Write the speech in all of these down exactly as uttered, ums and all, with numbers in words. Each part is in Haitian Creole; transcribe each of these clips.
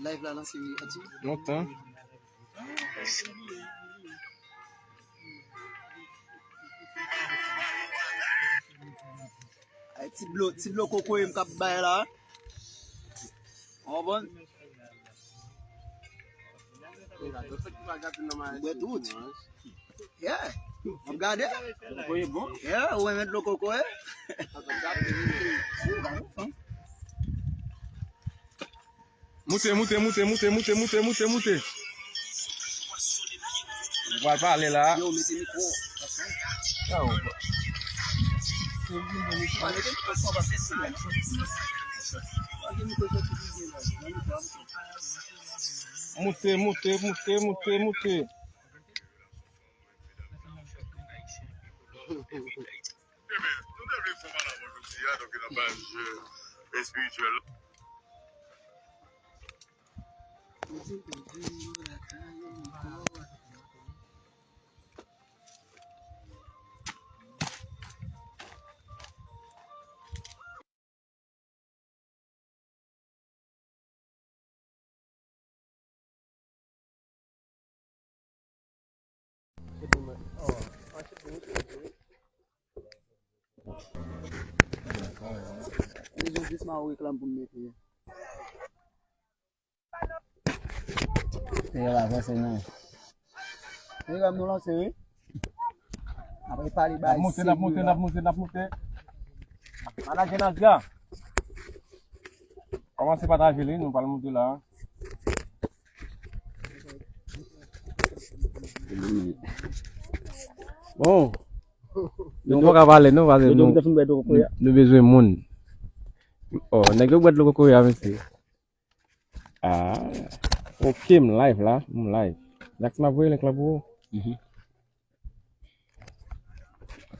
Live la lanse wi, Ati. Lontan. Ay, ti dlo, ti dlo kokoye m k ap bay la. Ou konprann? Bwè tout. Yeah. W ap gade? Kokoye bon? Yeah, ou renmen dlo kokoye? Ou gade fanm. Moute, moute, moute, moute. Nou pral pale la. Yo, mete mikwo. Yo. Mete mikwo sou, paske si la. Mete mikwo sou, Moute, moute, moute, moute, moute. Ebyen, nou te vle fè yon pale avè w jodi a, donk nan paj, euh, espirityèl la. Yo, avanse non. Mesye dam, nou lanse wi. Apre pale bay. N ap moute, n ap moute, n ap moute, n ap moute. Manadjè Nasga. Kòmanse pataje li, nou pral moute la. Bon. Nou paka pale, non, pase nou, nou bezwen moun. Oh, nèg yo bwè dlo kokoye a, mesye. Ah, ok, m live la, m live. Jackson ap voye link lan pou ou. Mhm.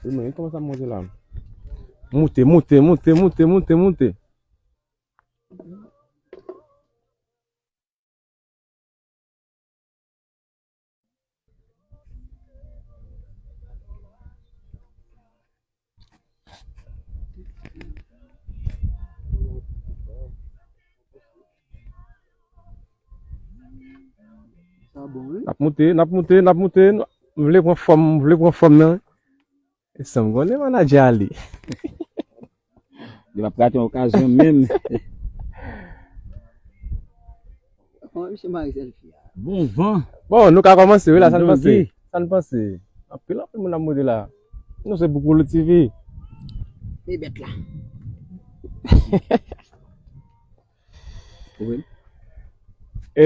Wi, men kòman sa monte la? Moute, moute, moute, moute, moute, moute. Sa bon, wi. N ap moute, n ap moute, n ap moute. M vle pran fòm, m vle pran fòm nan. E sa m konnen manadjè a li. Li p ap rate yon okazyon menm. Kòman misye mare sèlfi a? Bon van. Bon, nou ka kòmanse, wi, la, sa n panse? Sa n panse? Anpil, anpil moun ap moute la. Nou se Boukoulou T V. Men bèt la. Wi. E,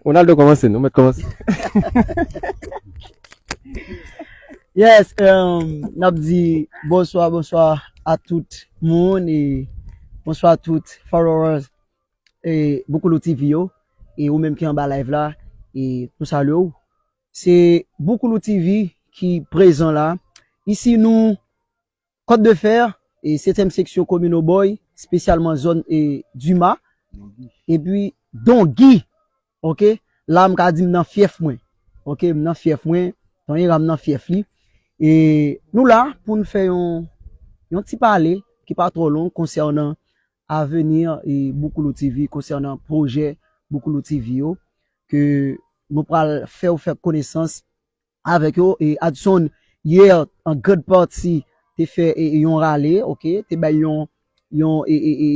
Ronaldo kòmanse, nou mèt kòmanse. Yes, um, n ap di bonswa, bonswa a tout moun e bonswa a tout followers e Boukoulou T V yo. E ou menm ki anba live la, e nou salye w. Se Boukoulou T V ki prezan la. Isi nou Kòt de Fè, e setyèm seksyon komin Obòy, espesyalman zòn, e, Dima, epi Dongi, oke? La, m ka di m nan fyèf mwen, oke? M nan fyèf mwen, Ton Iram nan fyèf li. E nou la pou n fè yon, yon ti pale ki pa twò long konsènan avni, e, Boukoulou T V, konsènan pwojè Boukoulou T V yo, ke nou pral fè w fè konesans avèk yo. E Adson, yè, an grand pati, te fè, e, e, yon rale, oke, te bay yon, yon, e, e, e,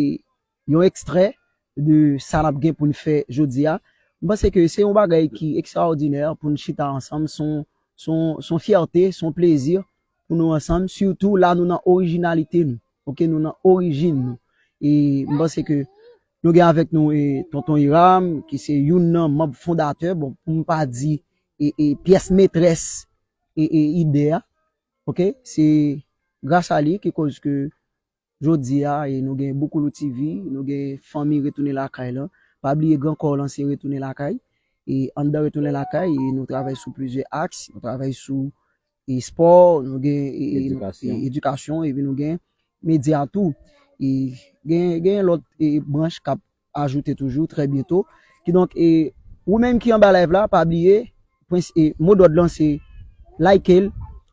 yon ekstrè de sa n ap gen pou n fè jodi a. M panse ke se yon bagay ki ekstraòdinè pou n chita ansanm, se yon, se yon, se yon fyète, se yon plezi pou nou ansanm, sitou la nou nan orijinalite nou, oke, nou nan orijin nou. E m panse ke nou gen avèk nou, e, Tonton Iram, ki se youn nan manm fondatè, bon, pou m pa di, e, e, pyès metrès, e, e, ide a, oke? Se gras a li ki koz ke jodi a, e, nou gen Boukoulou T V, nou gen fanmi Retounen Lakay lan. Pa bliye Gran Kò lan se Retounen Lakay. E anndan Retounen Lakay, e, nou travay sou plizyè aks, nou travay sou e, spò, nou gen, e, e, nou, e, edikasyon, epi nou gen medya tou. E gen, gen lòt, e, branch k ap ajoute toujou trè byento. Kidonk, e, ou menm ki anba live la, pa bliye, prens-, e, modòd lan se like l,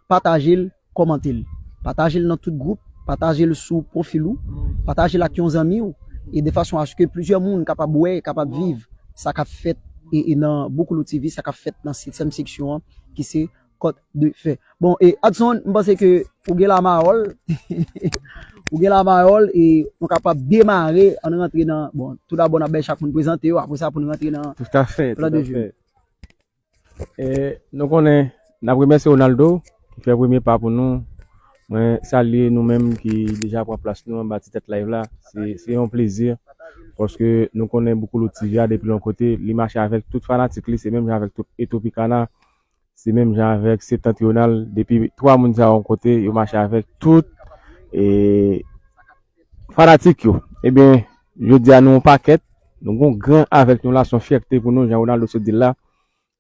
pataje l, kòmante l. Pataje l nan tout gwoup, pataje l sou pwofil ou, pataje l ak yon zanmi w, e de fason aske plizyè moun kapab wè, kapab viv sa k ap fèt e, e nan Boukoulou T V, sa k ap fèt nan setyèm seksyon an, ki se Kòt de Fè. Bon, e Adson, m panse ke ou gen lamayòl, ou gen lamayòl, e nou kapab demare, ann rantre nan, bon, toudabò, n ap bay chak moun prezante yo, apre sa, pou nou rantre nan Toutafè, plan de toutafè. Jeu. E, nou konnen, n ap remèsye Ronaldo ki fè premye pa pou nou. Mwen salye nou menm ki deja pran plas nou anba ti tèt live la. Se, se yon plezi paske nou konnen Boukoulou T V a depi yon kote, li mache avèk tout fanatik li, se menm jan avèk tout, e Tropicana, se menm jan avèk Septentrional, depi twa moun sa yo yon kote, yo mache avèk tout e fanatik yo. Ebyen, jodi a nou yon pakèt, nou gon gran avèk nou la, se yon fyète pou nou, jan Ronaldo sot di l la.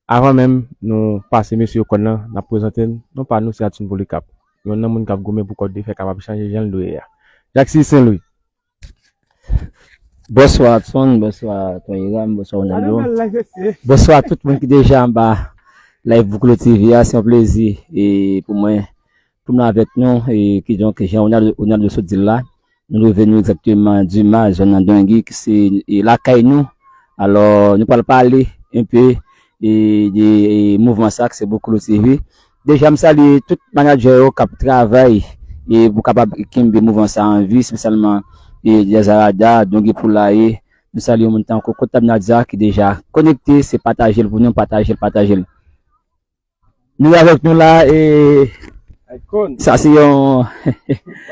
Avan menm nou pase mesye yo kòn nan, n ap prezante n. Non pa nou se Adson Polycarpe. Youn nan moun k ap goumen pou Kòt de Fè kapab chanje jan l dwe ye a. Jacksy Saint Louis. Bonswa Adson, bonswa Ton Hiram, bonswa Ronaldo. Bonswa tout moun ki deja anba live Boukoulou T V a. Se yon plezi e pou mwen, pou mwen avèk nou, e kidonk, jan Ronaldo, Ronaldo sot di l la, nou reveni egzakteman Dima, zòn nan Dongi, ki se e lakay nou. Alò, nou pral pale enpe e de e mouvman sa, ki se Boukoulou T V. Deja, m salye tout manadjè yo k ap travay e pou kapab kenbe mouvman sa an vi, espesyalman e Djazarada, Dongi Poulaye. Nou salye yon moun tankou Kotab Nadia ki deja konekte, se pataje l pou nou, pataje l, pataje l. Nou avèk nou la e Icon, sa se yon w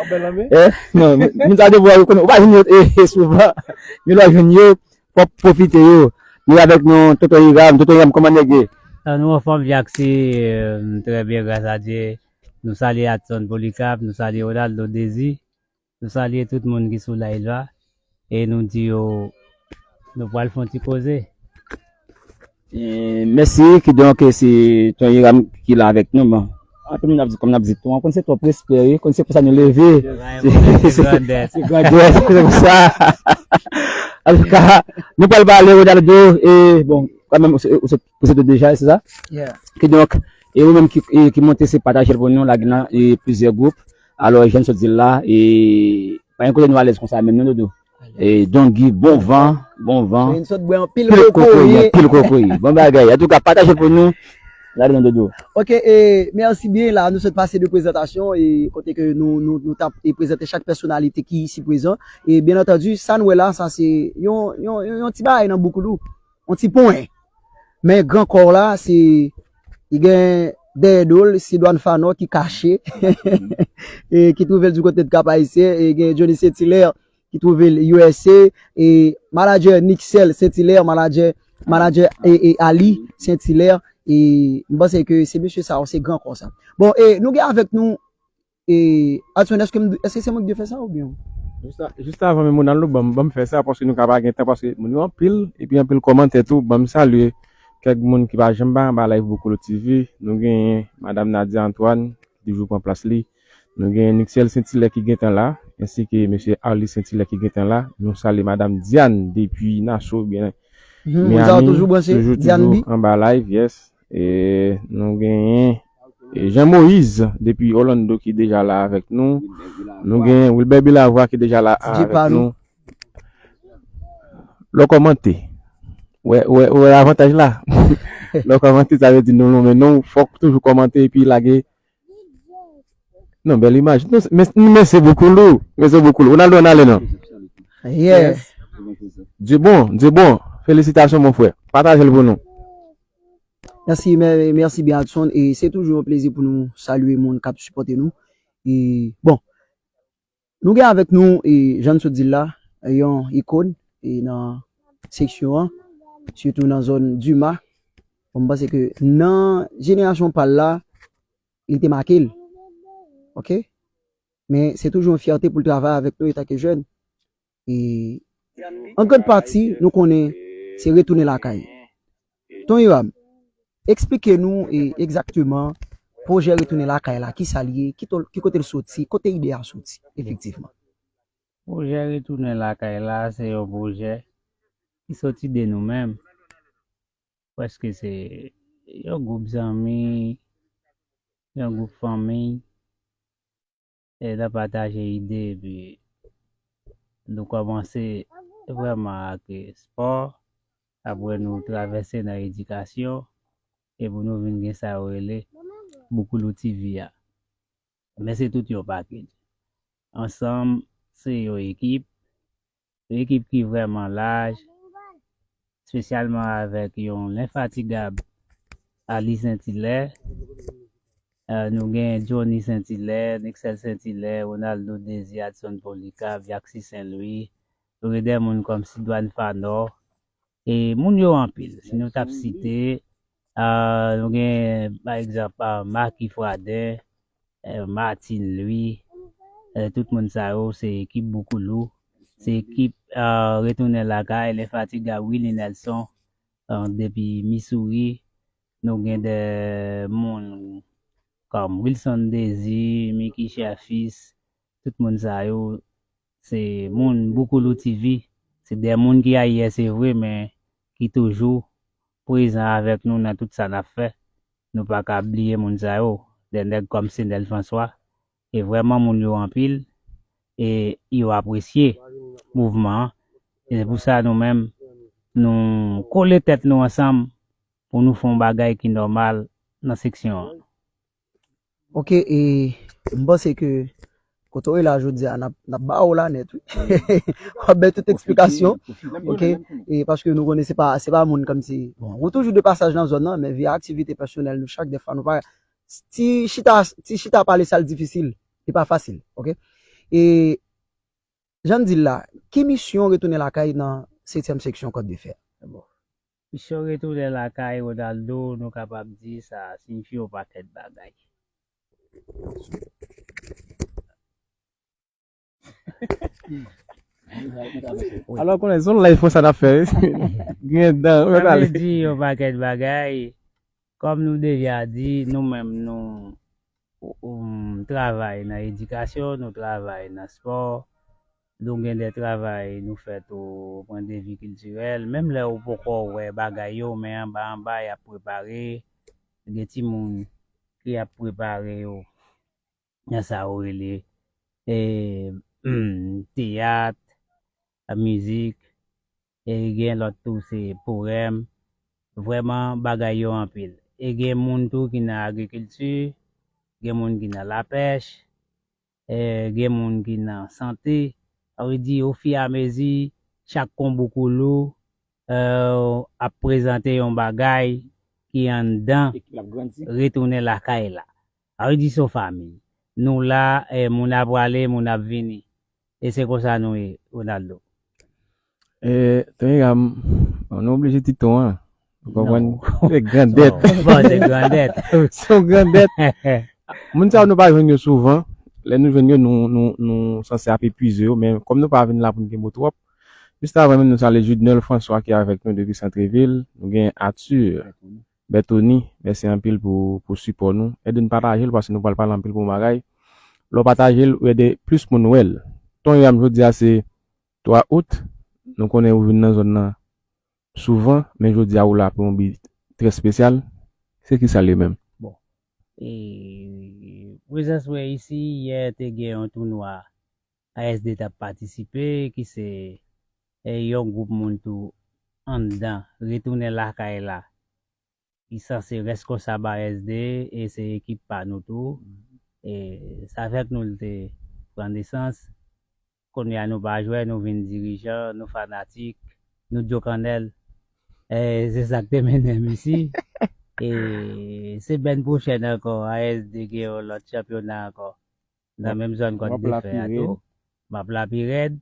ap bèl anbe? eh, non, moun sa de vwa yo konnen, ou pa jwenn yo e, e souvan. Men lè w jwenn yo, fò w pwofite yo. Nou avèk nou Tonton Hiram, Tonton Hiram, kòman nèg ye? Ah, nou anfòm Jacksy, euh, très bien, grâce à Dieu. Nou salye Adson Polycarpe, nou salye Ronaldo Désir, nou salye tout moun ki sou live la. E nou di yo, nou pral fè yon ti koze. Eh, mèsi, kidonk, eh, se Ton Hiram ki la avèk nou. Bon, anpil moun ap di, kòm n ap di Ton, konn se Ton Prespè, wi, konn se pou sa nou leve. Se grandèt. Se grandèt, se pou sa. Antouka, nou pral pale Ronaldo, e bon, kanmenm, ou se, ou se, ou se deja, se sa? Yeah. Kidonk, e ou menm ki, e, ki monte se pataje l pou nou, lage nan e plizyè gwoup. Alò, jan m sot di l la, e pa gen kote nou alèz konsa menm non, Dodo. E Dongi, bon van, bon van. Yon sot bwè anpil Pil kokoye, kokoye. Pil kokoye. Bon bagay. Antouka, pataje l pou nou. Lage nan, Dodo. Ok, e mèsi byen la, nou sot pase de prezantasyon e kote ke nou, nou, nou t ap e prezante chak pèsonalite ki isi prezan. E byen antandi, sa n wè la, sa se yon, yon, yon, yon ti bagay nan Boukoulou, yon ti pwen. Men gran kò w la, se, li gen dèyè do l, se Dwan Fanò ki kache, e ki twouve l di kote de Kap Ayisyen, e gen Johnny Saint Hilaire ki twouve l U S A, e manadjè Nixel Saint Hilaire, manadjè, manadjè e, e Ali Saint Hilaire, e m panse ke se mesye sa yo, se gran kò sa. Bon, e nou gen avèk nou, e Adson, èske m, èske se mwen ki dwe fè sa oubyen? Jis a- jis avan menm Ronaldo, ban m, ban m fè sa, paske nou ka pa gen tan, paske moun yo anpil, epi anpil kòmantè tou, ban m salye kèk moun ki pa janm pa anba live Boukoulou T V. Nou genyen Madam Nadia Antoine, ki toujou pran plas li. Nou genyen Nixel Saint Hilaire ki gentan la, ensi ke mesye Arly Saint Hilaire ki gentan la. Nou salye Madam Diane depi Nassau, byen Mhm, moun sa yo toujou branche, toujou, Diane B. Toujou anba live, yes. E nou genyen e Jean Moïse depi Orlando ki deja la avèk nou. Nou genyen Wilbert Bilavwa ki deja la D J avèk Pano. Nou. Lè w kòmante. Wè, wè, wè avantaj la. Lè w kòmante, sa vle di nou lonmen non, fòk toujou kòmante epi lage. Non, bèl imaj. Non, men, men se Boukoulou. Men se Boukoulou. Ronaldo, ann ale non. Yeah. Dieu bon, Dieu bon. Felisitasyon, mon frè. Pataje l pou nou. Mèsi, mè- mèsi byen Adson. E se toujou yon plezi pou nou salye moun k ap sipòte nou. E bon, nou gen avèk nou, e jan n sot di l la, yon ikòn e nan seksyon an, sitou nan zòn Dima. Bon, m panse ke nan jenerasyon pa l la, li te make l. Ok? Men se toujou yon fyète pou l travay avèk nou etanke jèn. E an grann pati, nou konnen se retounen lakay. Ton Hiram, eksplike nou e, egzakteman pwojè retounen lakay la, ki sa l ye, ki to- ki kote l soti, kote ide a soti, efektivman. Pwojè retounen lakay la, se yon pwojè ki soti de nou menm. Prèske se yon gwoup zanmi, yon gwoup fanmi, e, n ap pataje ide, epi nou kòmanse vrèman ak, e, spò, apre nou travèse nan edikasyon, e pou nou vin gen sa yo rele Boukoulou T V a. Men se tout yon pakèt. Ansanm, se yon ekip, yon ekip ki vrèman laj, espesyalman avèk yon lenfatigab Ali Sentilè. Eh, nou gen Johnny Sentilè, Nixel Sentilè, Ronaldo Désir, Adson Polycarpe, Jacksy Saint Louis. Nou gen de moun kòm Sidwane Fanò. E moun yo anpil. Si nou t ap site, ah, nou gen, pa egzanp, ah, Marky Fradin, eh, Martine Louis, eh, tout moun sa yo, se ekip Boukoulou. Se ekip, ah, retounen lakay, lenfatigab Willie Nelson, ah, depi Missouri. Nou gen de moun kòm Wilson Désir, Mickey Chefis, tout moun sa yo, se moun Boukoulou T V. Se de moun ki ayè, se vre, men ki toujou prezan avèk nou nan tout sa n ap fè. Nou pa ka bliye moun sa yo. De nèg kòm Senel François, e vrèman moun yo anpil, e yo apresye mouvman an. E se pou sa nou menm, nou kole tèt nou ansanm pou nou fè yon bagay ki nòmal nan seksyon an. Ok, e m panse ke kote w ye la jodi a, n ap, n ap ba w la nèt, wi. W ap bay tout eksplikasyon, ok? E paske nou konnen se pa, se pa moun kòmsi, bon, ou toujou de pasaj nan zòn nan, men via aktivite pèsonèl nou chak, dèfwa nou pa, ti chita, ti chita pale sa l difisil, li pa fasil, ok? E jan n di l la, ki misyon retounen lakay nan setyèm seksyon Kòt de Fè? Bon. Misyon retounen lakay Ronaldo, nou kapab di sa siyifi yon pakèt bagay. Alò, konnen se yon live konsa n ap fè, wi. Gen dan, sa vle di yon pakèt bagay. Kòm nou deja di, nou menm nou, um, travay nan edikasyon, nou travay nan spò, nou gen de travay nou fè tou, pwen de vi kiltirèl. Menm lè ou poko wè bagay yo, men anba anba, y ap prepare. Gen timoun ki ap prepare yo nan sa yo rele, e, teyat, mizik, e gen lòt tou se powèm. Vrèman, bagay yo anpil. E gen moun tou ki nan agrikilti, gen moun ki nan lapèch, e gen moun ki nan sante. Sa vle di, ofiramezi, chak konboukoulou, e, ap prezante yon bagay ki anndan retounen lakay la. Sa vle di, se yon fanmi. Nou la, e, moun ap prale, moun ap vini. E se konsa nou ye, Ronaldo. E, Tony Ram, bon, nou oblije ti ton an. Ou konprann? Se grandèt. Bon, se grandèt. Se yon grandèt. Moun sa yo nou pa jwenn yo souvan. Lè nou jwenn yo, nou, nou, nou sanse ap epuize yo. Men kòm nou pa vin la pou n gen mo twòp, jis avan menm nou salye Judnel François ki avèk nou depi Santrevil. Nou gen Arthur Bertoni, mèsi anpil pou, pou sipò nou. Ede n pataje l paske nou pral pale anpil bon bagay. Lè w pataje l, ou ede plis moun wè l. Ton Yam jodi a se twa out. Nou konnen ou vin nan zòn nan souvan, men jodi a ou la pou yon bi trè espesyal. Se ki sa l ye menm? Bon. E, prezans mwen isi, yè te gen yon tounwa A S D t ap patisipe, ki se, e, yon gwoup moun tou anndan, retounen lakay la, ki sanse rèskonsab A S D, e se ekip pa nou tou. E se avèk nou l te pran nesans. Kounye a nou pa jwè, nou vin dirijan, nou fanatik, nou djokannèl. E se sa k te mennen m isi. E semèn pwochèn ankò, A S D gen yon lòt chanpyona ankò nan menm zòn Kòt de Fè a tou. M ap la pi rèd.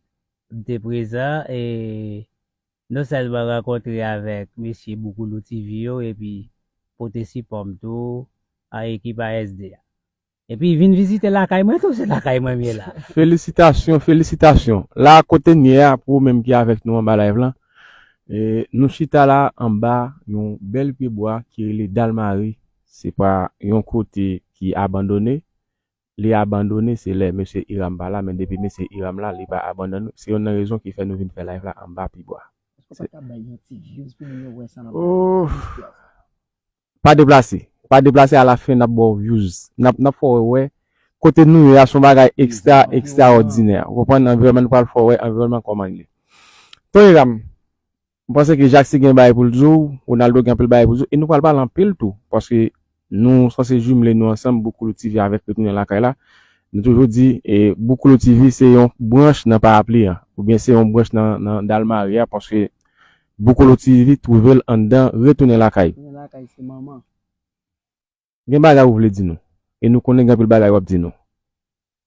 M te prezan e non sèlman rankontre avèk mesye Boukoulou T V yo, epi pote sipò m tou a ekip A S D a. Epi vin vizite lakay mwen tou, se lakay mwen m ye la. Felisitasyon, felisitasyon. La kote n ye a, pou ou menm ki avèk nou anba live lan, e, nou chita la anba yon bèl pye bwa ki rele Dalmari. Se pa yon kote ki abandone. Li abandone, se lè mesye Iram pa la, men depi mesye Iram la, li pa abandone. Se youn nan rezon ki fè nou vin fè live la anba pye bwa. Èske w pa ka bay yon ti views pou moun yo wè sa n ap... Oh! Pa deplase. Pa deplase, alafen n ap ba w views. N ap, n ap fè w wè kote nou ye a se yon bagay ekstra, ekstraòdinè. Ou konprann? Anviwònman nou pral fè w wè anviwònman kòman l ye. Ton Eram, m panse ke Jackson gen bagay pou l di w, Ronaldo gen anpil bagay pou l di w, e nou pral pale anpil tou, paske nou sanse jimle nou ansanm, Boukoulou T V avèk Retounen Lakay la. Nou toujou di, e, Boukoulou T V se yon branch nan parapli an, oubyen se yon branch nan, nan dalmari a, paske Boukoulou T V twouve l anndan Retounen Lakay. Retounen Lakay se manman. Gen bagay ou vle di nou, e nou konnen gen anpil bagay w ap di nou.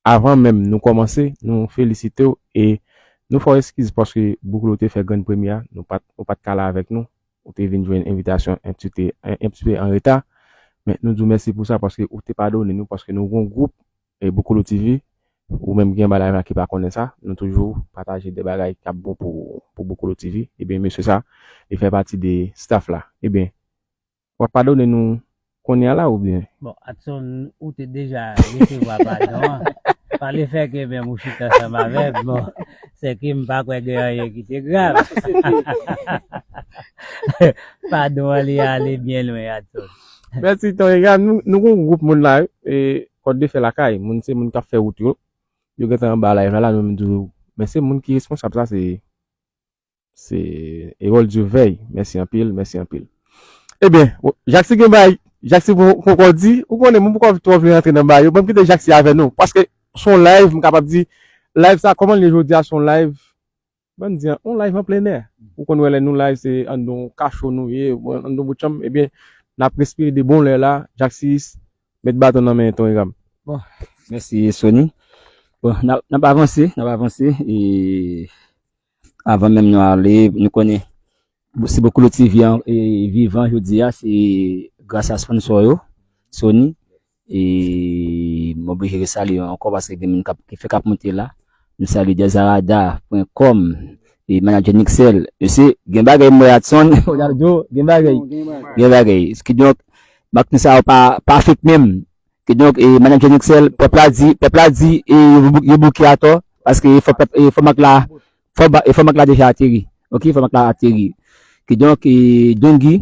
Avan menm nou kòmanse, nou felisite w e nou fè w eskiz paske Boukoulou te fè grenn premye a, nou pa t, ou pa t ka la avèk nou, ou te vin jwenn envitasyon un petit peu, un, un petit peu an reta, men nou di w mèsi pou sa paske ou te padone nou paske nou gon gwoup, e Boukoulou T V, ou menm gen bagay la ki pa konnen sa, nou toujou pataje de bagay k ap bon pou, pou Boukoulou T V, ebyen mesye sa, li fè pati de staff la. Ebyen, w ap padone nou kounye a la oubyen? Bon, Adson, ou te deja resevwa padon an. Pa lefèke menm ou chita ansanm avè m, bon, se ke m pa kwè gen anyen ki te grav. Padon an li ale byen lwen, Adson. Mèsi, Ton Eram. Nou, nou gon gwoup moun la, e, kòd de fè lakay. Moun se moun k ap fè wout yo. Yo gentan anba live la, la, nou menm di w, men se moun ki responsab sa, se Se Erol Duvey. Mèsi anpil, mèsi anpil. Ebyen, Jackson gen bay, Jackson poko di, ou konnen, mwen poko twò vle rantre nan bay yo. Ban m kite Jackson avè nou, paske se yon live, m kapab di, live sa, kòman l ye jodi a, se yon live, ban m di, yon live an plenè. Ou konn wè lè nou live, se anndan yon kacho nou ye, anndan yon bout chanm, ebyen, n ap respire de bon lè la, Jackson, met baton nan men Ton Eram. Bon, mèsi, Sony. Bon, n ap, n ap avanse, n ap avanse, e Avan menm nou ale, nou konnen si Boukoulou T V an, e, vivan jodi a, se gras a sponsor yo, Sony. E m oblije resalye yo ankò paske gen moun k ap, ki fè k ap monte la. Nou salye Dezarada pwen kòm e manager Nixel. Mesye, gen bagay m wè Adson, Ronaldo, gen bagay. Gen bagay. Kidonk, mak nou sa yo pa, pa fake menm. Kidonk, e, manager Nixel, pèp la di, pèp la di, e, yo bou-, yo bouke atò, paske fò pèp, e, fò mak la, fò ba-, e, fò mak la deja ateri. Oke, fò mak la ateri. Kidonk, e, Dongi,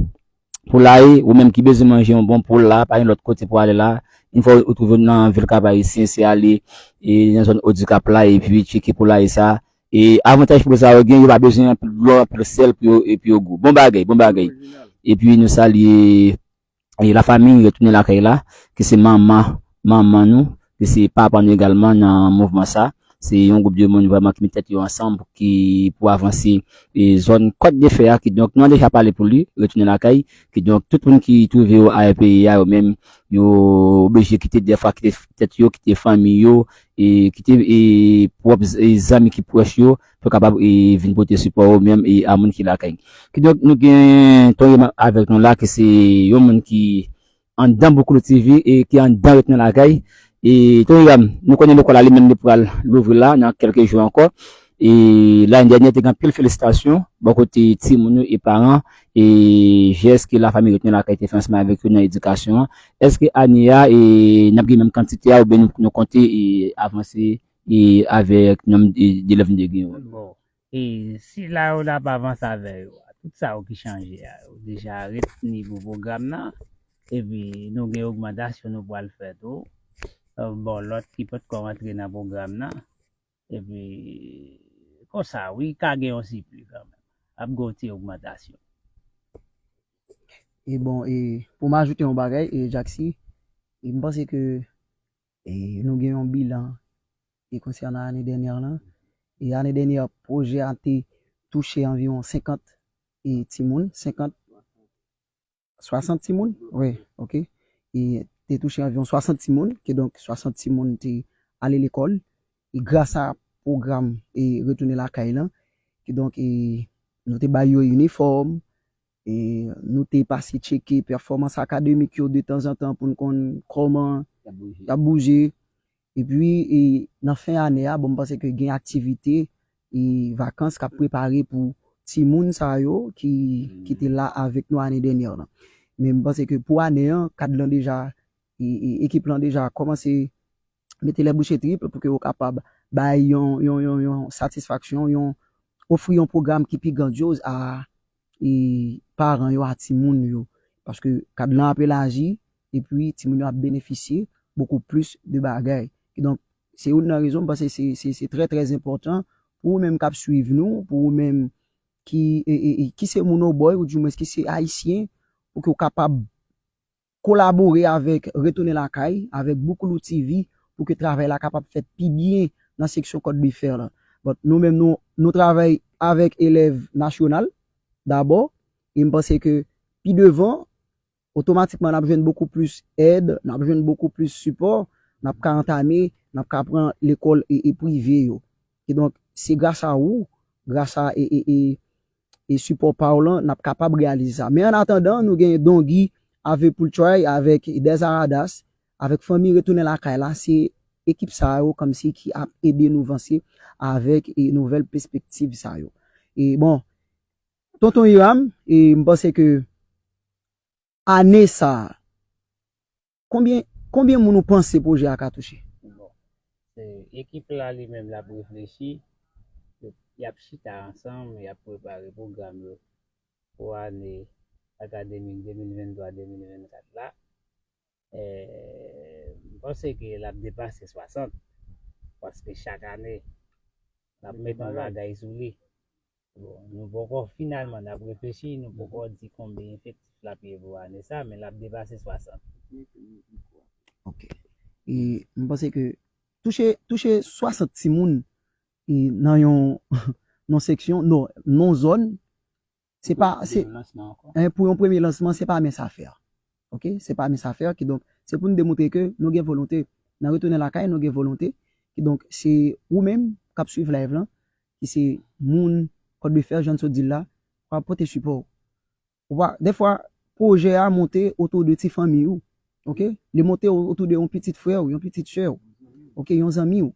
poulaye, ou menm ki bezwen manje yon bon poul la, pa gen lòt kote pou ale la. Yon fwa ou twouve w nan vil Kap Ayisyen, se ale, e, nan zòn Odikap la, epi tcheke poulaye sa. E, avantaj poul sa yo gen, yo pa bezwen anpil dlo, anpil sèl pou yo, epi yo gou. Bon bagay, bon bagay. Epi nou salye e lafanmi Retounen Lakay la, ki se manman, manman nou, ki se papa nou egalman nan mouvman sa. Se yon gwoup de moun vrèman ki met tèt yo ansanm pou ki, pou avanse, e, zòn Kòt de Fè a, kidonk nou deja pale pou li, Retounen Lakay, kidonk tout moun ki twouve yo ayè peyi a, yo menm, yo oblije kite, dèfwa kite tèt yo, kite fanmi yo, e kite, e, pwòp z-, e, zanmi ki pwòch yo, pou kapab, e, vin pote sipò yo menm, e, a moun ki lakay. Kidonk, nou gen Ton Eram avèk nou la, ki se yon moun ki anndan Boukoulou T V e ki anndan Retounen Lakay. E Ton Eram, nou konnen lekòl la, li menm, li pral louvri la nan kèlke jou ankò. E lane dènyè, te gen anpil felisitasyon bò kote timoun yo e paran, e jès ke lafanmi Retounen Lakay te fè ansanm avèk yo nan edikasyon an. Èske ane a, e, n ap gen menm kantite a, oubyen nou, nou konte, e, avanse, e, avèk nonb, e, de elèv nou te gen yo? Bon, e, si la yo n ap avanse avè yo a, tout sa yo ki chanje a, yo deja ret nivo pwogram nan. Epi nou gen ogmantasyon nou pral fè tou. E, bon, lòt ki potko rantre nan pwogram nan. Epi konsa, wi, ka gen yon sipli kanmenm. Ap gen yon ti ogmantasyon. E bon, e pou m ajoute yon bagay, e Jacksy, e m panse ke, e, nou gen yon bilan, e konsènan ane dènyè lan. E ane dènyè, pwojè a te touche anviwon senkant, e, timoun, senkant, swasant timoun? Wi, oke. E te touche anviwon swasant timoun, kidonk swasant timoun te ale lekòl, e gras a pwogram, e, Retounen Lakay lan, kidonk, e, nou te bay yo inifòm, e nou te pase tcheke pèfòmans akademik yo detanzantan pou n konn kòman y ap bouje. Epi, e, nan fen ane a, bon, m panse ke gen aktivite, e, vakans k ap prepare pou timoun sa yo ki, ki te la avèk nou ane dènyè lan. Men m panse ke pou ane an, kad lan deja, e, e, ekip lan deja kòmanse mete lè bouche trip pou ke yo kapab bay yon, yon, yon, yon satisfaksyon, yon, ofri yon pwogram ki pi grandyoz a, e, paran yo, a timoun yo. Paske kad lan ap elaji, epi timoun yo ap benefisye bokou plis de bagay. Kidonk, se youn nan rezon m panse se, se, se trè, trè enpòtan pou ou menm k ap swiv nou, pou ou menm ki, e, e, e, ki se moun Obòy, ou dimwens ki se Ayisyen, pou ke w kapab kolabore avèk Retounen Lakay, avèk Boukoulou T V, pou ke travay la kapab fèt pi byen nan seksyon Kòdlifè lan. But nou menm, nou, nou travay avèk elèv nasyonal, dabò, e m panse ke pi devan, otomatikman, n ap jwenn bokou plis èd, n ap jwenn bokou plis sipò, n ap ka antame, n ap ka pran lekòl e, e prive yo. Kidonk, se gras a ou, gras a e, e, e, e sipò pa w lan, n ap kapab reyalize sa. Men an atandan, nou gen Dongi, Ave Poultry, avèk Des Aradas, avèk fanmi Retounen Lakay la, se ekip sa yo kòmsi ki ap ede nou vanse avèk e nouvèl pèspektiv sa yo. E bon, Tonton Hiram, e m panse ke ane sa a, konbyen, konbyen moun ou panse pwojè a ka touche? Bon, se ekip la li menm l ap reflechi, y ap chita ansanm, y ap prepare pwogram yo pou ane akademik de mil venntwa de mil vennkat la. Eh, m panse ke l ap depase swasant, paske chak ane, n ap met yon bagay sou li. Bon, nou poko finalman, n ap reflechi, nou poko di konbyen efektif l ap ye pou ane sa, men l ap depase swasant. Ok. E m panse ke touche, touche swasant timoun e nan yon, nan seksyon, non, nan zòn, se pa, se, en, pou yon premye lansman, se pa mens a fè. Ok? Se pa mens a fè. Kidonk, se pou n demontre ke nou gen volonte. Nan Retounen Lakay, nou gen volonte. Kidonk, se ou menm k ap swiv live lan, ki se moun Kòdlifè, jan n sot di l la, w ap pote sipò w. Ou pa, dèfwa, pwojè a monte otou de ti fanmi ou. Ok? Li monte o-, otou de yon pitit frè w, yon pitit sè w. Ok? Yon zanmi w.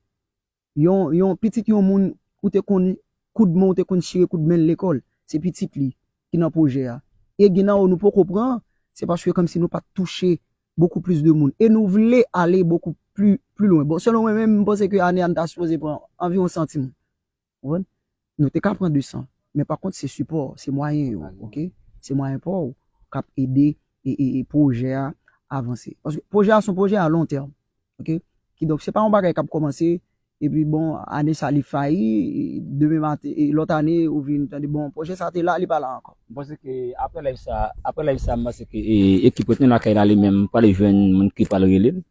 Yon, yon pitit yon moun ou te konn koudmen, ou te konn chire koudmen l lekòl. Se pitit li ki nan pwojè a. E gen nan yo nou poko pran, se paske kòmsi nou pa t touche bokou plis de moun. E nou vle ale bokou pli, pli lwen. Bon, selon mwen menm, m panse ke ane a n ta sipoze pran anviwon san timoun. Konprann? Nou te ka pran de san. Men pa kont, se sipò, se mwayen yo, ok? Se mwayen pa w k ap ede e, e, e pwojè a avanse. Paske pwojè a se yon pwojè a lon tèm, ok? Kidonk, se pa yon bagay k ap kòmanse, epi bon, ane sa li fayi, e demen maten, e lòt ane, ou vin tande, bon, pwojè sa te la, li pa la ankò. M panse ke apre live sa, apre live sa, m panse ke, e, ekip Retounen Lakay la li menm pral jwenn moun ki pral rele l.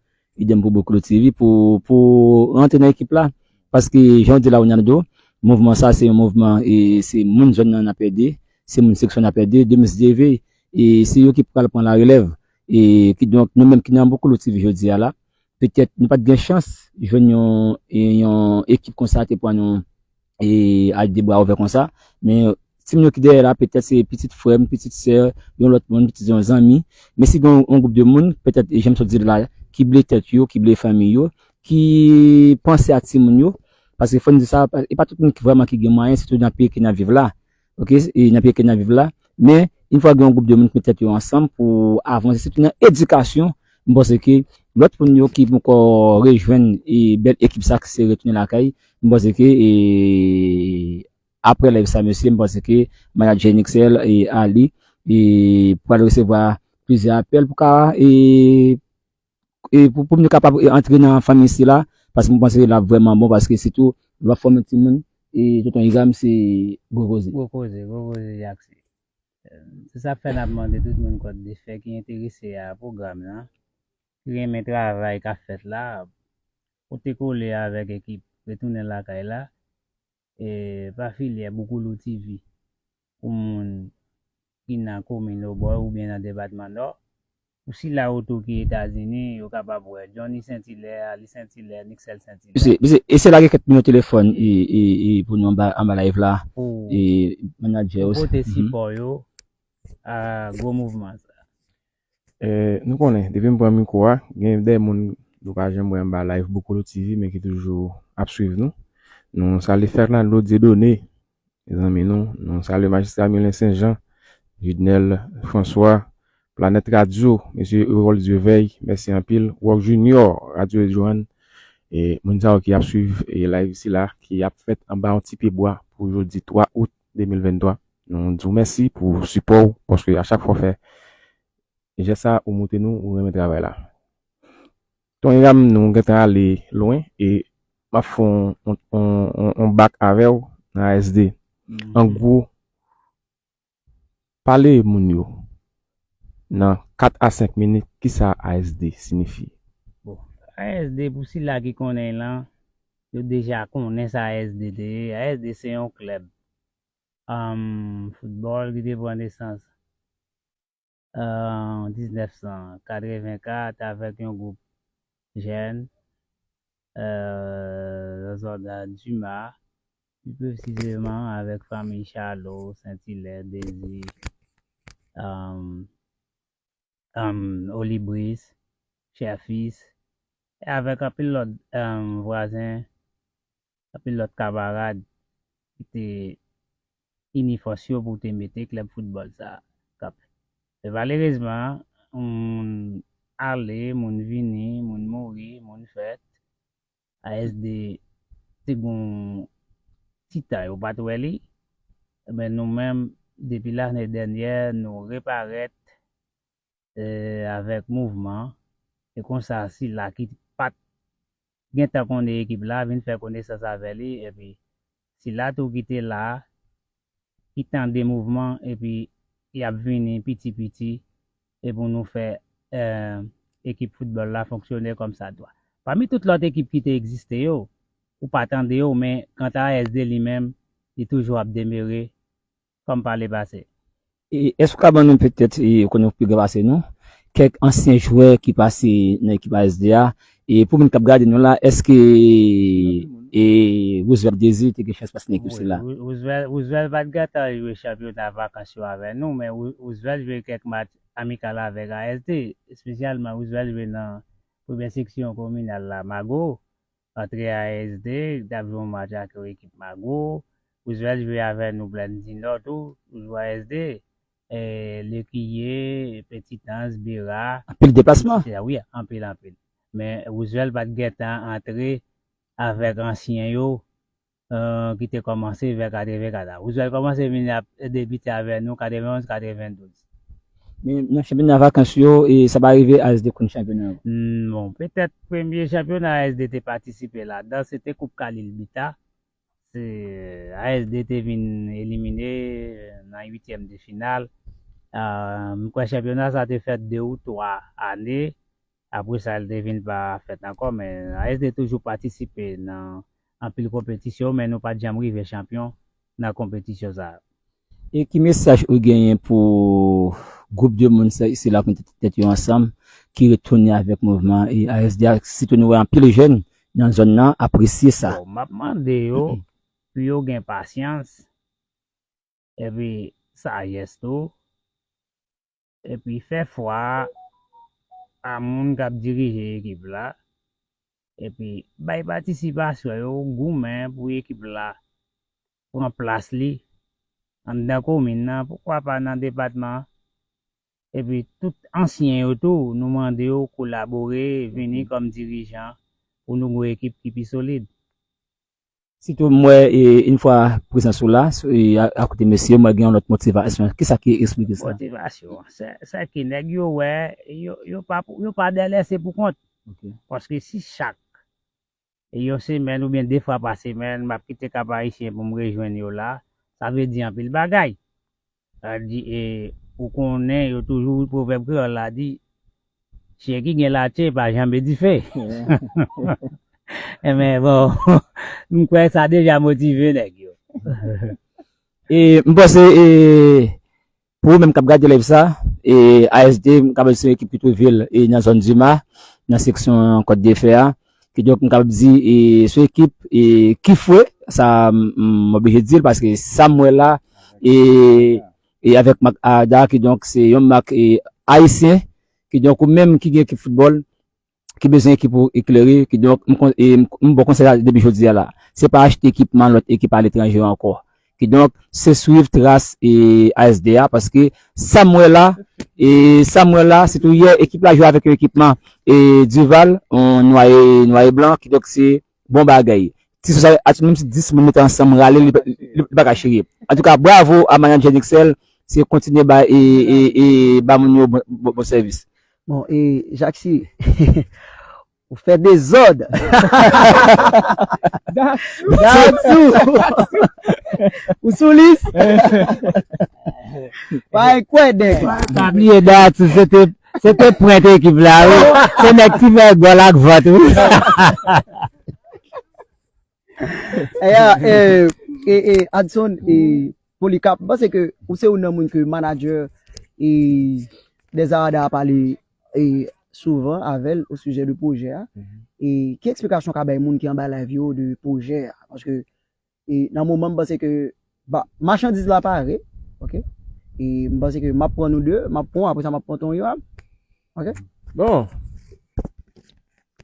Idèm pou Boukoulou T V, pou, pou rantre nan ekip la. Paske, jan w di la, Ronaldo, mouvman sa, se yon mouvman, e se moun zòn nan n ap ede, se moun seksyon n ap ede, demen si Dye vle, e se yo ki pral pran larelèv. E kidonk, nou menm ki nan Boukoulou T V jodi a la, petèt nou pa t gen chans jwenn yon, e yon ekip konsa te pran nou e al de bra ouvè konsa. Men timoun yo ki dèyè la, petèt se pitit frè m, pitit sè, yon lòt moun, pitit yon zanmi. Men si gen yon, yon gwoup de moun, petèt, jan m sot di l la, ki bliye tèt yo, ki bliye fanmi yo, ki panse a timoun yo, paske fò n di sa, e pa tout moun ki vrèman ki gen mwayen, sitou nan peyi ke n ap viv la. Ok, e nan peyi ke n ap viv la. Men, yon fwa gen yon gwoup de moun ki met tèt yo ansanm pou avanse, sitou nan edikasyon, m panse ke lòt moun yo ki poko rejwenn e bèl ekip sa ki se Retounen Lakay, m panse ke e, apre live sa, mesye, m panse ke manadjè Nixel e Ali e pral resevwa plizyè apèl pou ka e, e pou, pou nou kapab e, antre nan fanmi sila, paske m panse l ap vrèman bon, paske sitou lè w ap fòme timoun, e tonton Hiram se gwo koze. Gwo koze, gwo koze, Jackson. Se sa k fè n ap mande tout moun Kòdlifè ki enterese a pwogram nan, ki renmen travay k ap fèt la, pote kole avèk ekip Retounen Lakay la, e pa filyè Boukoulou T V pou moun ki nan komin Obòy oubyen nan depatman Nò. Pou sila yo tou ki Etazini, yo kapab wè Johnny Saint-Hilaire, Ali Saint-Hilaire, Nixel Saint-Hilaire. Mesye, mesye, eseye lage kèk nimewo telefòn e, e, e pou nou anba, anba live la. Pou, e manadjè pou pote sipò yo a gwo mouvman sa. Eh, nou konnen, depi m pran mikwo a, gen de moun nou pa janm wè anba live Boukoulou T V, men ki toujou ap swiv nou. Nou salye Fernando Dieudonné, zanmi nou. Nou salye Majistra Milen Senjan, Judnel François, Planèt Radio, mesye Erol Dieuveil, mèsi anpil. Rock Junior, Radio Joanne, e moun sa yo ki ap swiv e live sila, ki ap fèt anba yon ti pye bwa pou jodi twa out de mil venntwa. Nou di w mèsi pou sipò w, paske a chak fwa w fè jès sa, ou montre nou ou renmen travay la. Tonton William, nou gentan ale lwen e m ap fè yon, yon, yon, yon, yon bak avè w nan A S D. An gwo, pale moun yo nan kat a senk minit kisa A S D siyifi. Bon, A S D, pou sila ki konnen l lan, yo deja konnen sa A S D te ye. A S D se yon klèb um, foutbòl ki te pran nesans an diznèf san katrevenkat avèk yon gwoup jèn nan zòn Dima, pi presizeman avèk fanmi Chalo, Sentilè, Dezi, um, um, Olibris, Chèfis, e avèk anpil lòt um, vwazen, anpil lòt kamarad ki te ini fòs yo pou te mete klèb foutbòl sa a kanpe. Men malerezman, moun ale, moun vini, moun mouri, moun fèt. A S D te gen yon ti tan yo pa t wè li. Men nou menm, depi lane dènyè, nou reparèt avèk mouvman. E konsa, sila ki pa t gentan konnen ekip la vin fè konesans avè li. Epi sila tou ki te la, ki tande mouvman, epi y ap vini piti piti, e pou nou fè ekip foutbòl la fonksyone kòmsadwa. Pami tout lòt ekip ki te egziste yo, ou pa tande yo, men kanta A S D li menm, li toujou ap demere kòm pa le pase. E èske w ka ban nou petèt, e, ou konnen w pi gran pase nou, kèk ansyen jwè ki pase nan ekip A S D a? E pou moun k ap gade nou la, èske e, Roosevelt Désir te gen chans pase nan ekip sila? Roosevelt pa t gentan jwe chanpyona vakans yo avè nou, men Roosevelt jwe kèk match amikal avèk A S D, espesyalman Roosevelt jwe nan premyè seksyon kominal la, Mago. Antre A S D, t ap jwe yon match ak yon ekip Mago. Roosevelt jwe avè nou Plèn Dinò tou, toujou A S D. Lekiye, Petitans, Bera. Anpil deplasman. Wi, anpil, anpil. Men Roosevelt pa t gentan antre avèk ansyen yo ki te kòmanse vè katrevenkat la. Roosevelt kòmanse vin ap debite avè nou katrevenonz, katrevendouz. Men nan chanpyona vakans yo, e sa pa rive A S D konn chanpyona an? Bon, petèt premye chanpyona A S D te patisipe ladan, se te Koup Khalil Bita. Se A S D te vin elimine nan uityèm de final. M kwè chanpyona sa te fèt de ou twa ane. Apre sa, li te vin pa fèt ankò, men A S D toujou patisipe nan anpil konpetisyon, men nou pa t janm rive chanpyon nan konpetisyon sa a. E ki mesaj ou genyen pou gwoup de moun sila ki mete tèt yo ansanm, ki retounen avèk mouvman e A S D a, sitou nou wè anpil jèn nan zòn nan apresye sa? Bon, m ap mande yo pou yo gen pasyans, epi sajès tou, epi fè fwa a moun k ap dirije ekip la, epi bay patisipasyon yo, goumen pou ekip la pran plas li anndan komin nan, poukwa pa nan depatman an. Epi tout ansyen yo tou, nou mande yo kolabore, vini kòm dirijan pou nou gen yon ekip ki pi solid. Sitou m wè, e, yon fwa prezans ou la, akote mesye, m wè gen yon lòt motivasyon. Kisa ki eksplike sa? Motivasyon. Se, se ke nèg yo wè, yo, yo pa, yo pa dèlè se pou kont. Paske si chak yon semèn oubyen de fwa pa semèn, m ap kite Kap Ayisyen pou m rejwenn yo la, sa vle di anpil bagay. Sa di, e, ou konnen, yo toujou, pwovèb kreyòl la di, chen ki gen latye pa janbe dife. Enben, bon, m kwè sa deja motive nèg yo. E m panse, e, pou ou menm k ap gade live sa, e, A S D, m ka panse se yon ekip ki twouve l, e, nan zòn Dima, nan seksyon Kòt de Fè a. Kidonk, m kapab di, e, se yon ekip, e, ki fre, sa, m, m oblije di l, paske sa m wè la, e, e avèk mak Arda, kidonk, se yon mak, e, ayisyen, kidonk, ou menm ki gen ekip foutbòl, ki bezwen ekip ou eklere, kidonk, m, e, m, m ba w konsèy la depi jodi a la. Se pa achte ekipman lòt ekip aletranje yo ankò. Kidonk, se swiv tras, e, A S D a, paske sa m wè la, e, sa m wè la, sitou yè, ekip la jwe avèk yon ekipman, e, Duval, yon nwa e, nwa e blan, kidonk se bon bagay. Ti sou sa, menm si dis moun mete ansanm, rale, li, li, li pa ka chire. Antouka, bravo a manadjè Nixel, se kontinye ba, e, e, e, ba moun yo bon, bon, bon sèvis. Bon, e, Jacky, Fè dezòd. Datsou. Ou sou lis? Pa kwè nèg. Pa bliye Datsou, se te, se te pwent ekip la, wi. Se nèg ki fè gòl ak vant, wi. Eya, e, e, e, Adson, e, Polycarpe, m panse ke ou se youn nan moun ke manadjè, e, Dèzarada a pale, e, souvan avè l o sijè de pwojè a. E ki eksplikasyon w ka bay moun ki anba live yo de pwojè a? Paske, e, nan moman, m panse ke, ba, machandiz la pare, oke? E m panse ke m ap pran nou de, m ap pran w, apre sa m ap pran Tonyo a, oke? Bon,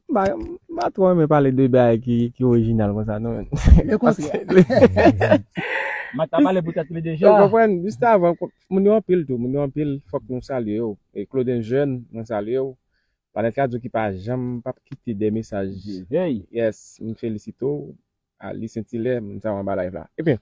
m pa, m pa twò renmen pale de bagay ki, ki orijinal konsa, non, men. Le kontrè. Paske Mat la pale pou tèt li deja. Ou konprann? Jis avan, moun yo anpil tou, moun yo anpil, fòk nou salye yo. E Claude Jeune, mwen salye w. Planèt Radyo ki pa janm p ap kite de mesaj. Hey. Yes, m felisite w. Ali Sentilè, moun sa yo anba live la. Ebyen,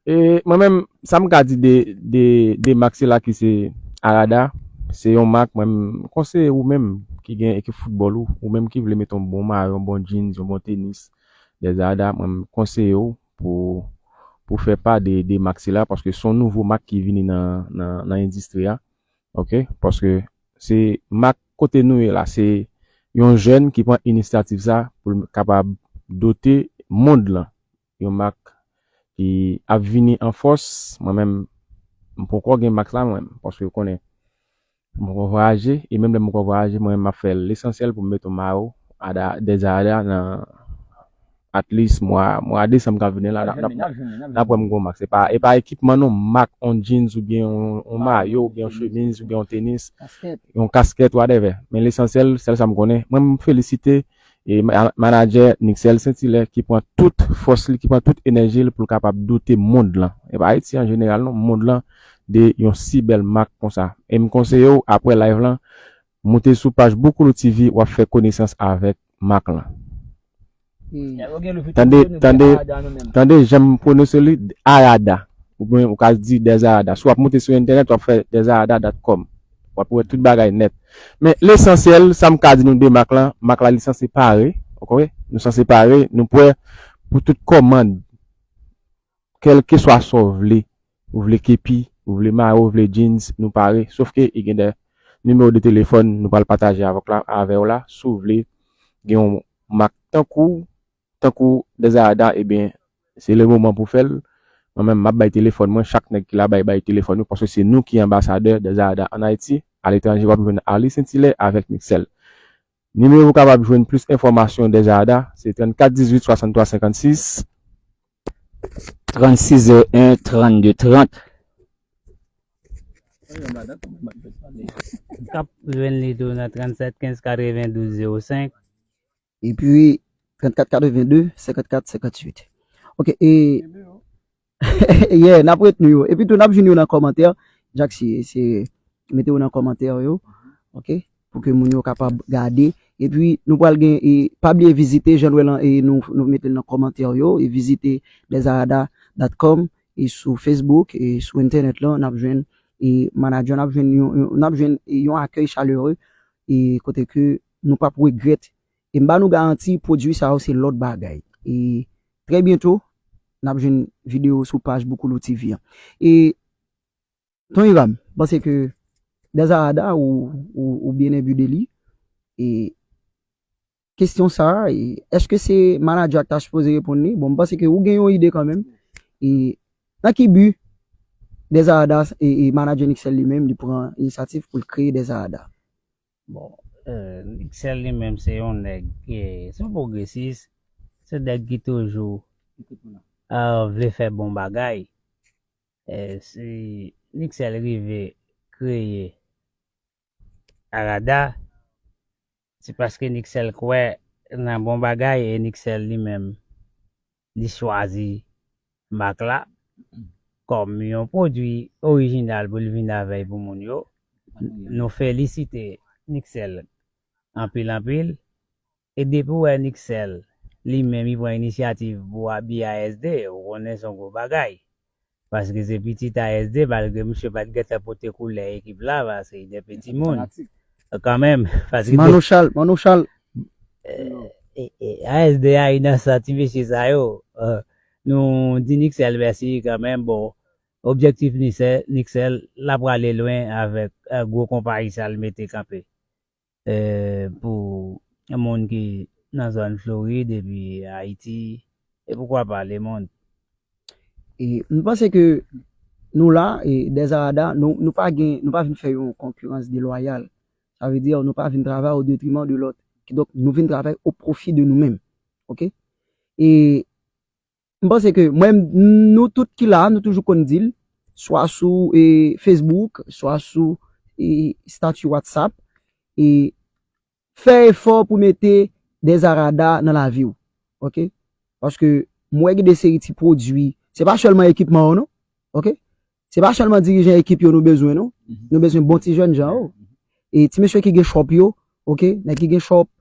e, mwen menm, sa m ka di de, de, de Max la ki se Arada, se yon mak, mwen, m konseye ou menm ki gen ekip foutbòl ou, ou menm ki vle mete yon bon mayo, yon bon jeans, yon bon tenis, Dèzarada, mwen, m konseye w pou, pou fè pa de, de Max la, paske se yon nouvo mak ki vini nan, nan, nan endistri a. Oke? Paske se mak kote nou ye la, se yon jèn ki pran inisyativ sa pou l kapab dote mond lan. Yon mak ki ap vini an fòs. Mwen menm, m poko gen mak la, mwen menm, paske ou konnen, m poko vwayaje, e menm lè m poko vwayaje, mwen menm, m ap fè lesansyèl pou m mete yon mayo a da, Dèzarada nan at least mwa, mwa desanm k ap vini la, n ap, n ap, n ap wè m gwo mak. Se pa, e pa ekipman non, mak, on jeans oubyen on, on mayo, oubyen on chemiz, oubyen on tenis, yon kaskèt, whatever. Men lesansyèl, sèl sa m konnen. Mwen, m felisite, e, ma-, manadjè Nixel Sentilè ki pran tout fòs li, ki pran tout enèji l pou l kapab dote mond lan. E pa Ayiti an jeneral non, mond lan de yon si bèl mak konsa. E m konseye w, apre live lan, moute sou paj Boukoulou T V, w ap fè konesans avèk mak lan. Tande, tande, tande jan m pwononse li, Arada. Oubyen ou ka di Dèzarada. Si w ap moute sou entènèt, w ap fè dèzarada dot com. W ap wè tout bagay nèt. Men lesansyèl, sa m ka di nou de mak lan, mak la li sanse pare, oke? Nou sanse pare, nou prè pou tout kòmand. Kèlkeswa sa w vle, ou vle kepi, ou vle mayo, ou vle jeans, nou pare. Sofke, e gen de nimewo de telefòn nou pral pataje avèk la, avè w la. Si w vle gen yon mak tankou, tankou Dèzarada, ebyen, se le moman pou fè l. Mwen menm, m ap bay telefòn mwen, chak nèg ki la bay, bay telefòn yo, paske se nou ki anbasadè Dèzarada ann Ayiti, aletranje, w ap jwenn Arly Saint Hilaire avèk Nixel. Nimewo w kapab jwenn plis enfòmasyon Dèzarada, se trannkat dizuit swasanntwa senkannsis. Trannsis zewo en, trannde trant. K ap jwenn li tou nan trannsèt kenz katrevendouz zewo senk. Epi trannkat katrevende, senkannkat senkantuit. Oke, e, yeah, n ap retni yo. Epi tou, n ap jwenn yo nan kòmantè. Jack, se, se, mete yo nan kòmantè yo. Oke? Pou ke moun yo kapab gade. Epi, nou pral gen, e, pa bliye vizite, jan nou wè lan, e, nou, nou mete l nan kòmantè yo, e vizite dèzarada dot com, e sou Facebook, e sou entènèt lan, n ap jwenn, e manadjè, n ap jwenn yon, yon, n ap jwenn, e, yon akèy chalere, e kote ke nou p ap regrèt. E m ba nou garanti, pwodui sa yo se lòt bagay. E trè byento, n ap jwenn videyo sou paj Boukoulou T V an. E Ton Iram, m panse ke Dèzarada ou, ou, ou byen enbi de li. E kesyon sa a, e èske se manadjè a k ta sipoze reponn li? Bon, m panse ke ou gen yon ide kanmenm. E nan ki bi Dèzarada, e, e manadjè Nixel li menm, li pran inisyativ pou l kreye Dèzarada? Bon, e, Nixel li menm se yon nèg, e, se yon pwogresis, se nèg ki toujou, e, vle fè bon bagay. E, si Nixel rive kreye Arada, se paske Nixel kwè nan bon bagay e Nixel li menm, li chwazi mak la kòm yon pwodui orijinal pou l vin avè l pou moun yo. Nou felisite Nixel anpil, anpil. E depi w wè Nixel, li menm, li pran inisyativ pou abiye A S D, ou konnen se yon gwo bagay. Paske se pitit A S D, malgre misye pa t gentan pote koulè ekip la, paske li de piti moun. Kanmenm, paske Manno Chal, Manno Chal, E, e, A S D A, Inansa, ti mesye sa yo, eh, nou di Niksèl mèsi kanmenm. Bon, objektif Niksèl, Niksèl, l ap prale lwen avèk, eh, gwo konpayi sa l mete kanpe, eh, pou moun ki nan zòn Florid epi Ayiti, e poukwa pa lemonn. E m panse ke nou la, e Dèzarada, nou, nou pa gen, nou pa vin fè yon konkirans delwayal. Sa vle di, nou pa vin travay o detriman de lòt. Kidonk, nou vin travay o pwofi de nou menm. Oke? E m panse ke mwen, nou tout ki la, nou toujou konn di l, swa sou, e, Facebook, swa sou, e, estati WhatsApp, e fè efò pou mete Dèzarada nan lavi w. Oke? Paske m wè gen de seri ti pwodui. Se pa sèlman ekipman yo, non. Oke? Se pa sèlman dirijan ekip yo nou bezwen, non. Nou bezwen bon ti jèn jan yo. E ti mesye ki gen shop yo, oke? Nèg ki gen shop,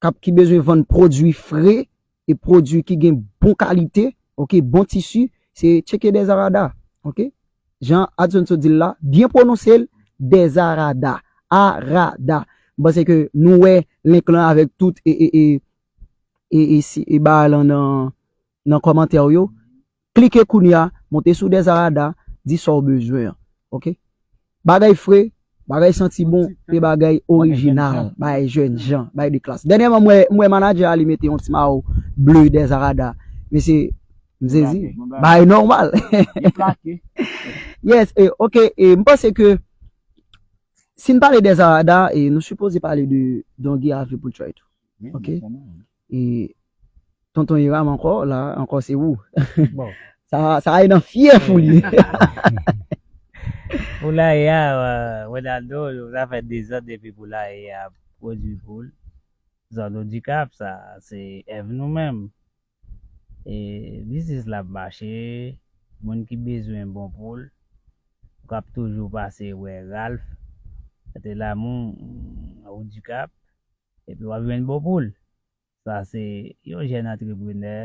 k ap, ki bezwen vann pwodui fre e pwodui ki gen bon kalite, oke, bon tisi, se tcheke Dèzarada, oke? Jan Adson sot di l la, byen pwononse l, Dèzarada, Arada. M panse ke nou wè link lan avèk tout e, e, e, e, e, si, e bagay lan nan, nan kòmantè yo. Klike kounye a, monte sou Dèzarada, di sa w bezwen an. Oke? Bagay fre, bagay santi bon, e bagay orijinal, bagay jèn jan, bagay de klas. Dènyèman, m wè, m wè manadjè a li mete yon ti mawo ble Dèzarada. Mesye, m sezi. Bagay nòmal. Yes, e, oke, e, m panse ke si n pale Dèzarada, e, nou sipoze pale de Dongi Avi Poultry tou. Oke? E, Tonton Hiram ankò, la, ankò se ou. Bon. Sa, sa e nan fyèf ou li. Poulaye a, euh, Ronaldo, sa fè dezan depi poulaye a pwodui poul. Zòn Odikap, sa, se èv nou menm. E biznis la ap mache, moun ki bezwen bon poul, ou k ap toujou pase wè Ralph, kote Lamou, Odikap, epi w ap jwenn bon poul. Sa se yon jèn antreprenè,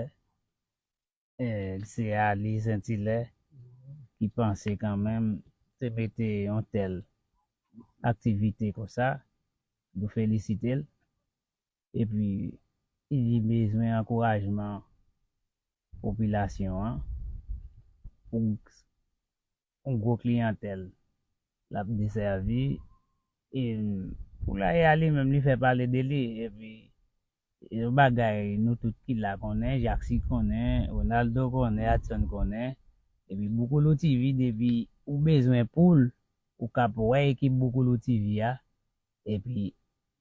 eh, se Ali Sentilè ki panse kanmenm te mete yon tèl aktivite konsa. Nou felisite l. Epi, li bezwen ankourajman popilasyon an pou yon gwo kliyantèl l ap desèvi. E Poulaye a li menm, li fè pale de li. Epi, e yon bagay nou tout ki la konnen, Jacksy konnen, Ronaldo konnen, Adson konnen. Epi Boukoulou T V, depi ou bezwen poul, ou k ap wè ekip Boukoulou T V a, epi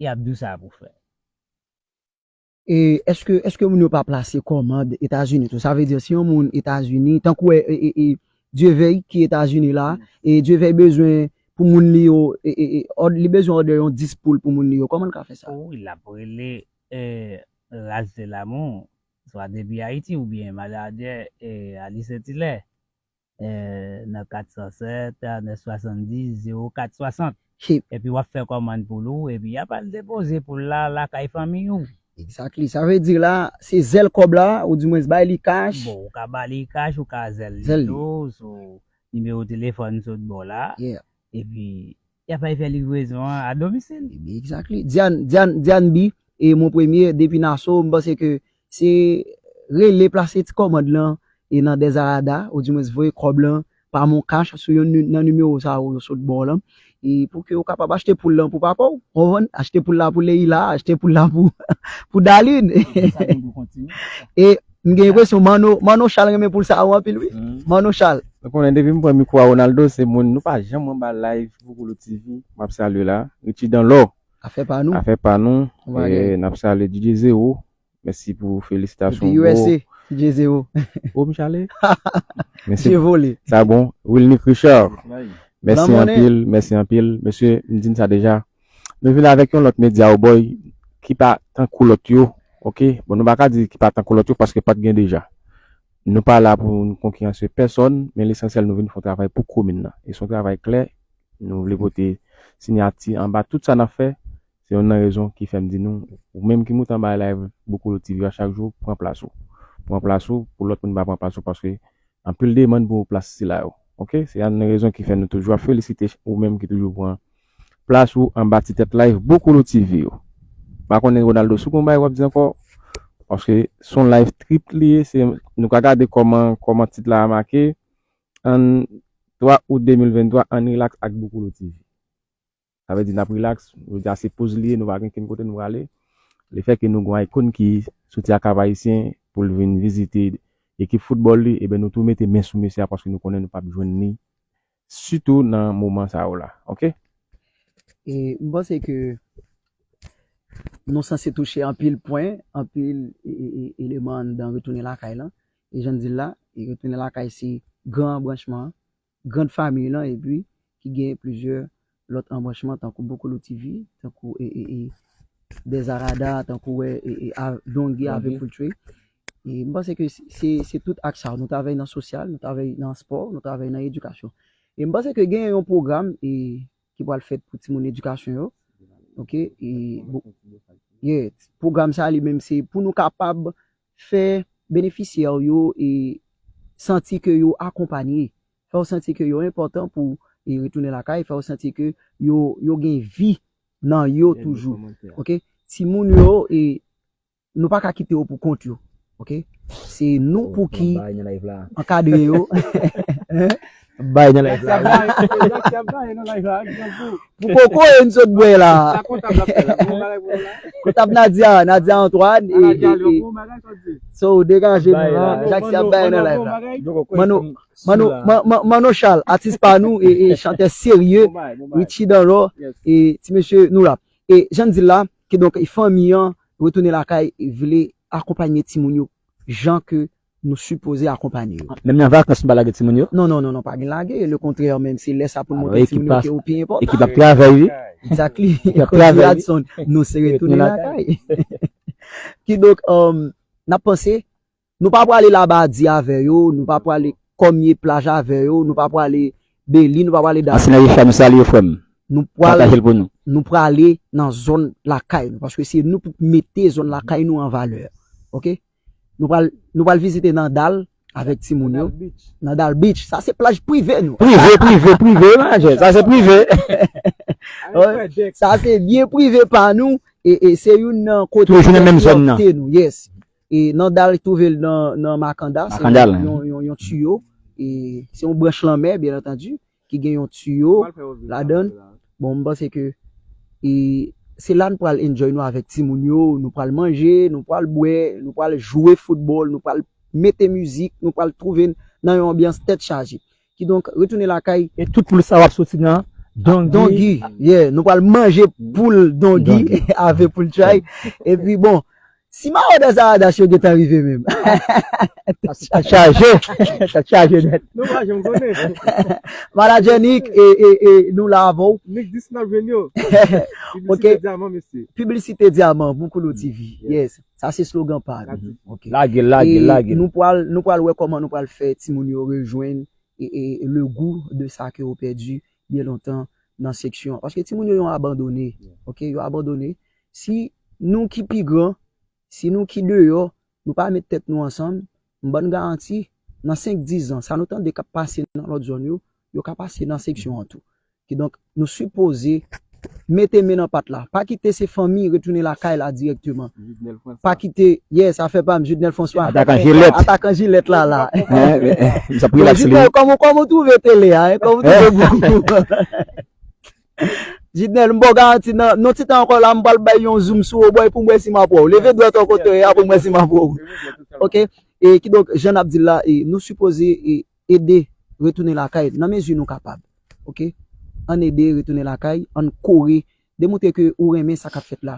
y ap di w sa pou fè. E èske, èske moun yo pa plase kòmand Etazini tou? Sa vle di, si yon moun Etazini, tankou, e, e, e, Dievey ki Etazini la, e Dievey bezwen pou moun li yo, e, e, e, òd-, li bezwen òdè yon dis poul pou moun li yo, kòman l ka fè sa? Wi, l ap rele, e, Ralph Selamon, swa depi Ayiti oubyen manadjè, e, Ali Sentilè. Eh, nan kat san sèt, nèf swasanndis, zewo kat swasant. Epi w ap fè kòmann poul ou, epi y ap al depoze poul la lakay fanmi ou. Exactly. Sa vle di la, se zèl kòb la, ou dimwens bay li kach. Bon, ou ka ba li kach, ou ka zèl li tou, sou nimewo telefòn sot bò la. Epi, y ap al fè livrezon an a domisil. Exactly. Diane, Diane, Diane B, e Mon Premye, depi Naso, m panse ke se rele plase ti kòmand lan, e nan Dèzarada, ou dimwens voye kòb lan pa Mon Cash sou youn ni-, nan nimewo sa yo sot bò w lan. E pou ke w kapab achte poul lan pou papa w, konprann? Achte poul la pou Leila, achte poul la pou, pou Daline. E m gen enpresyon Manno, Manno Chal renmen poul sa yo anpil, wi. Manno Chal. Ou konnen depi m pran mikwo a Ronaldo, se moun, nou pa janm anba live Boukoulou T V, m ap salye la. Richie Danlò. Afè pa nou. Afè pa nou. E n ap salye D J Zero. Mèsi pou felisitasyon, bro. Depi U S A, D J Zero. O, m chale. Mèsi. Sa bon. Wilnick Richard. Mèsi anpil, mèsi anpil. Mesye, m di n sa deja. Nou vin avèk yon lòt medya, o boy, ki pa tankou lòt yo. Oke? Bon, nou pa ka di ki pa tankou lòt yo paske pa t gen deja. Nou pa la pou nou konkiranse pèsòn, men lesansyèl nou vin fè yon travay pou komin nan. E se yon travay klè, nou vle pote siyati anba tout sa n ap fè. Se youn nan rezon ki fè m di nou, ou menm ki moute anba live Boukoulou T V a chak jou, pran plas ou. Pran plas ou pou lòt moun pa pran plas ou, paske anpil demann pou plas sila yo. Oke? Se youn nan rezon ki fè nou toujou ap felisite ou menm ki toujou pran plas ou anba ti tèt live Boukoulou T V yo. M pa konnen Ronaldo, si w gon bagay w ap di ankò, paske se yon live trip li ye, se, nou ka gade kòman, kòman tit la make, an twa out de mil venntwa, ann rilaks ak Boukoulo T V. Sa vle di n ap rilaks, nou di a se poz li ye, nou pa gen kenn kote nou prale. Lefètke nou gon ikòn ki soti ak Cap Haïtien pou l vin vizite ekip foutbòl li, ebyen nou tou mete men sou mesye a paske nou konnen nou p ap jwenn li, sitou nan moman sa yo la, oke? E m panse ke nou sanse touche anpil pwen, anpil e, e, e, eleman anndan Retounen Lakay lan. E jan n di l la, e Retounen Lakay se gran branchman an, grand famille lan, epi ki gen plizyè lòt anbranchman tankou Boukoulo T V, tankou e, e, e, Dèzarada, tankou wè e, e, a, Dongi avèk Poultry. E m panse ke se- se se tout ak sa. Nou travay nan sosyal, nou travay nan spò, nou travay nan edikasyon. E m panse ke gen yon pwogram e, ki pral fèt pou timoun edikasyon yo. Oke? E, bo- yeah, pwogram sa li menm se pou nou kapab fè benefisyè yo e santi ke yo akonpanye. Fè yo santi ke yo enpòtan pou e retounen lakay, fè yo santi ke yo yo gen vi nan yo toujou. Oke? Timoun yo e nou pa ka kite yo pou kont yo. Oke? Se nou pou ki ankadre yo. Bay nan live la. Pou koko e n sot bwè la. Kontab Nadia, Nadia Antoine. So, degaje nou la. Jackson ap bay nan live la. Manno, Manno, Manno Charles, atis pa nou e, e chantè serye, Richie Danlor, e ti mesye nou la. E jan n di l la, kidonk e fanmi an retounen lakay e vle akonpanye timoun yo jan ke nou sipoze akonpanye yo. Menm nan vakans nou pa lage timoun yo? Non, non, non, non, pa gen lage. Lekontrè, menm se lè sa pou n montre timoun yo ke ou pi enpòtan. Ekip ap travay wi. Exactly. Ekip ap travay wi. Nou se retounen lakay. Kidonk, um, n ap panse, nou pa prale Labadi avè yo, nou pa prale Kòmye plaj avè yo, nou pa prale Bèli, nou pa prale Dal. Ansi nan Yecha nou salye frè m. Nou pral, pataje l pou nou. Nou prale nan zòn lakay nou, paske se nou pou mete zòn lakay nou an valè. Oke? Nou pral, nou pral vizite nan Dal avèk timoun yo. Nan Dal Beach. Sa se plaj prive nou. Prive, prive, prive, manjè. Sa se prive. Sa se byen prive pa nou. E, e se youn nan kote nou, yes. E nan Dal twouve l nan, nan Makanda, se yon, yon, yon tiyo. E se yon branch lanmè, byen antandi, ki gen yon tiyo ladan l. Bon, m panse ke e se la n pral enjoy nou avèk timoun yo, nou pral manje, nou pral bwè, nou pral jwe foutbòl, nou pral mete mizik, nou pral twouve n nan yon anbyans tèt chaje. Kidonk, retounen lakay. E tout poul sa w ap soti nan Dongi. Dongi, yeah, nou pral manje poul Dongi avè Poultry. Epi bon, si Mawoda Zaradas yo gentan rive menm. Sa chaje, sa chaje nèt. Nou pa janm konnen. Manadjè Nick e, e, e nou la avè w. Nick dis n ap jwenn yo. Piblisite dyaman, mesye. Piblisite dyaman, Boukoulo T V. Yes. Sa se slogan pa nou. Oke. Lage, lage, lage. Nou pral, nou pral wè kòman nou pral fè timoun yo rejwenn e, e le goût de sa ke yo pèdi byen lontan nan seksyon an. Paske timoun yo, yo abandone. Oke, yo abandone. Si nou ki pi gran, si nou ki deyò, nou pa met tèt nou ansanm, m ban n garanti, nan senk, dis zan, sa nou tande k ap pase nan lòt zòn yo, yo ka pase nan seksyon an tou. Kidonk, nou sipoze mete men nan pat la. Pa kite se fanmi retounen lakay la dirèkteman. Pa kite, yes, afè pa m, Judnel François. Atakan jilèt. Atakan jilèt la, la. Judnel, kòman, kòman w twouve tele a, kòman w twouve Boukoulo? Judnel, m ba w garanti, nan, nan ti tan ankò la, m pral bay yon zoom sou ou, bòy, pou m wè si m ap wè w. Leve dwèt ou kote w ye a pou m wè si m ap wè w. Oke? E kidonk, jan n ap di l la, e nou sipoze e ede retounen lakay nan mezi nou kapab. Oke? Ann ede retounen lakay, ann kore, demontre ke ou renmen sa k ap fèt la.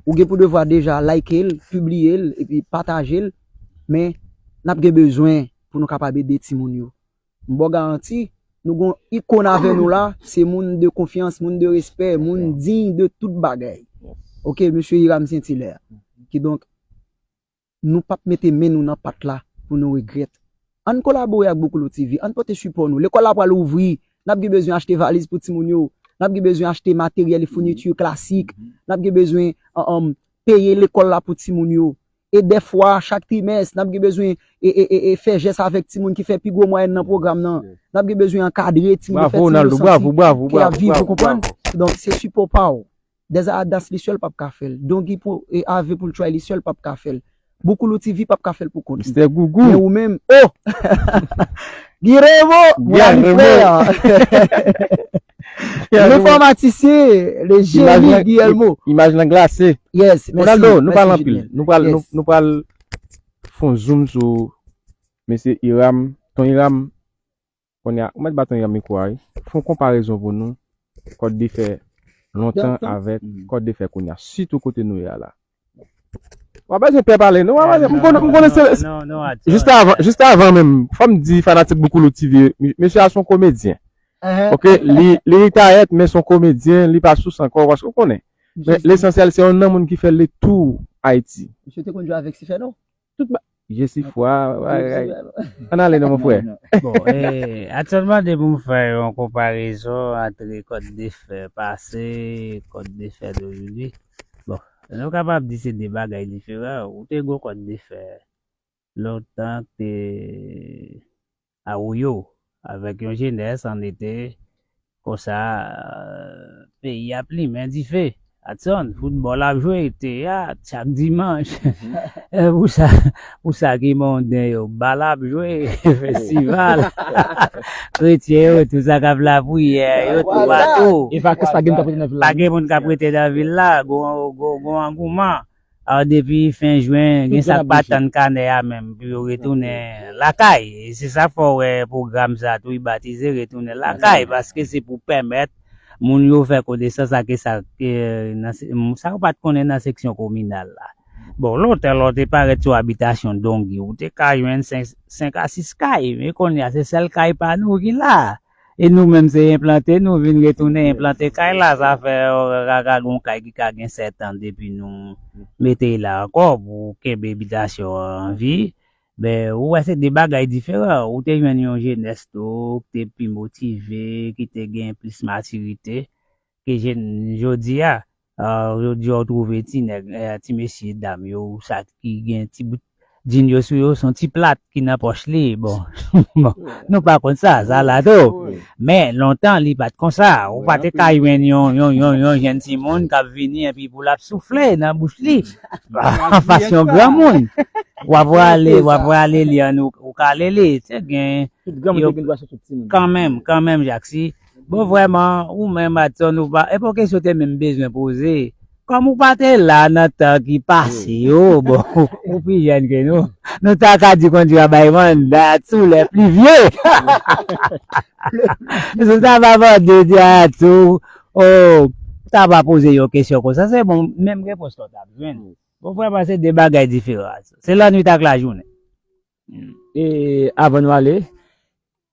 Ou gen pou devwa deja like l, pibliye l, epi pataje l, men n ap gen bezwen pou nou kapab ede timoun yo. M ba w garanti, nou gon ikòn avè nou la, se moun de konfyans, moun de respè, moun diy de tout bagay. Oke, mesye Hiram Saint-Hilaire. Kidonk, nou p ap mete men nou nan pat la pou nou regrèt. Ann kolabore ak Boukoulo T V, ann pote sipò nou. Lekòl la pral ouvri, n ap gen bezwen achte valiz pou timoun yo, n ap gen bezwen achte materyèl e founiti klasik, n ap gen bezwen, um, peye lekòl la pou timoun yo. E dèfwa, chak trimès, n ap gen bezwen e, e, e, e fè jès avèk timoun ki fè pi gwo mwayèn nan pwogram nan. N ap gen bezwen ankadre timoun, fè timoun yo santi ke y ap viv, ou konprann? Donk, se sipò pa w. Deza Adas li sèl p ap ka fè l. Dongi pou, e, Ave pou l try li sèl p ap ka fè l. Boukoulou T V p ap ka fè l pou kont li. Mistè Gougou. Men ou menm, oh! Guillermo, mon ami frère. L'informaticien, le génie Guillermo. Imaj lan glase. Yes, mèsi. Ronaldo, nou pral anpil. Nou pral, nou, nou pral fè yon zoom sou mesye Iram, Ton Iram. Kounye a, ou mèt ba Ton Iram mikwo a, wi. Fè yon konparezon pou nou, kòd de fè lontan avèk kòd de fè kounye a, sitou kote nou ye a la. W ap bezwen pè pale, non, w ap bezwen, m konnen, m konnen se, jis avan, jis avan menm, fò m di fanatik Boukoulou T V, mesye a se yon komedyen. Ok, li, li retayèt, men se yon komedyen, li pa sous ankò, paske w konnen. Men lesansyèl, se yon nan moun ki fè le tou Ayiti. Misye te konn jwe avèk Sifè, non? Tout ba-, Jesifwa, ann ale non, mon frè. Bon, e, aktyèlman, depi m fè yon konparezon ant kòd de fè pase, kòd de fè de jodi, bon, nou kapab di se de bagay diferan. Ou te gen kòd de fè lontan ki te Awoyo, avèk yon jenès an ete konsa, peyi ap limen dife. Adson, foutbòl ap jwe, teyat, chak dimanch. E pou sa, pou sa ki monden yo, bal ap jwe, festival. Kretyen yo, tout sa k ap lapriyè, yo toupatou. E vakans pa gen moun k ap rete nan vil la. Pa gen moun k ap rete nan vil la, gon, gon, gon angouman. Alò, depi fen jen, gen sa k pa tann kanè a menm, pou yo retounen lakay. E se sa k fè w wè pwogram sa tou, li batize Retounen Lakay, paske se pou pèmèt moun yo fè konesans ak sa, ke, nan se-, sa yo pa t konnen nan seksyon kominal la. Bon, lontan, lè w te parèt sou abitasyon Dongi, ou te ka jwenn senk, senk a sis kay, men kounye a, se sèl kay pa nou ki la. E nou menm se enplante, nou vin retounen enplante kay la, sa fè ka, ka gon kay ki ka gen sèt an depi nou mete l la ankò pou kenbe bitasyon an an vi. Men, ou wè se de bagay diferan. Ou te jwenn yon jenès tou, ki te pi motive, ki te gen plis matirite ke jodi a. Ah, jodi a, ou twouve ti nèg, eh, ti mesye dam yo, sa ki gen ti bout djin yo sou yo, se yon ti plat ki nan pòch li. Bon, bon, nou pa konn sa, sa la tou. Men, lontan, li pa t konsa. Ou pa te ka jwenn yon, yon, yon, yon jèn timoun k ap vini, epi pou l ap soufle nan bouch li. An fasyon granmoun. W ap rale, w ap rale li an, ou, ou kale li. Te gen, kanmenm, kanmenm, Jaksi. Bon, vrèman, ou menm, Adson, ou pa, e pa kesyon te menm bezwen poze. Kòm ou pa te la nan tan ki pase yo, bon, ou pi jèn ke nou. Nou ta ka di konn Dieu a bay manda sou les plus vieux. Si w ta va mande di a tou, oh, ta va poze yon kesyon konsa, se bon, menm repons la w t ap jwenn. Bon, vrèman, se de bagay diferan. Se lannwit ak lajounen. E avan nou ale,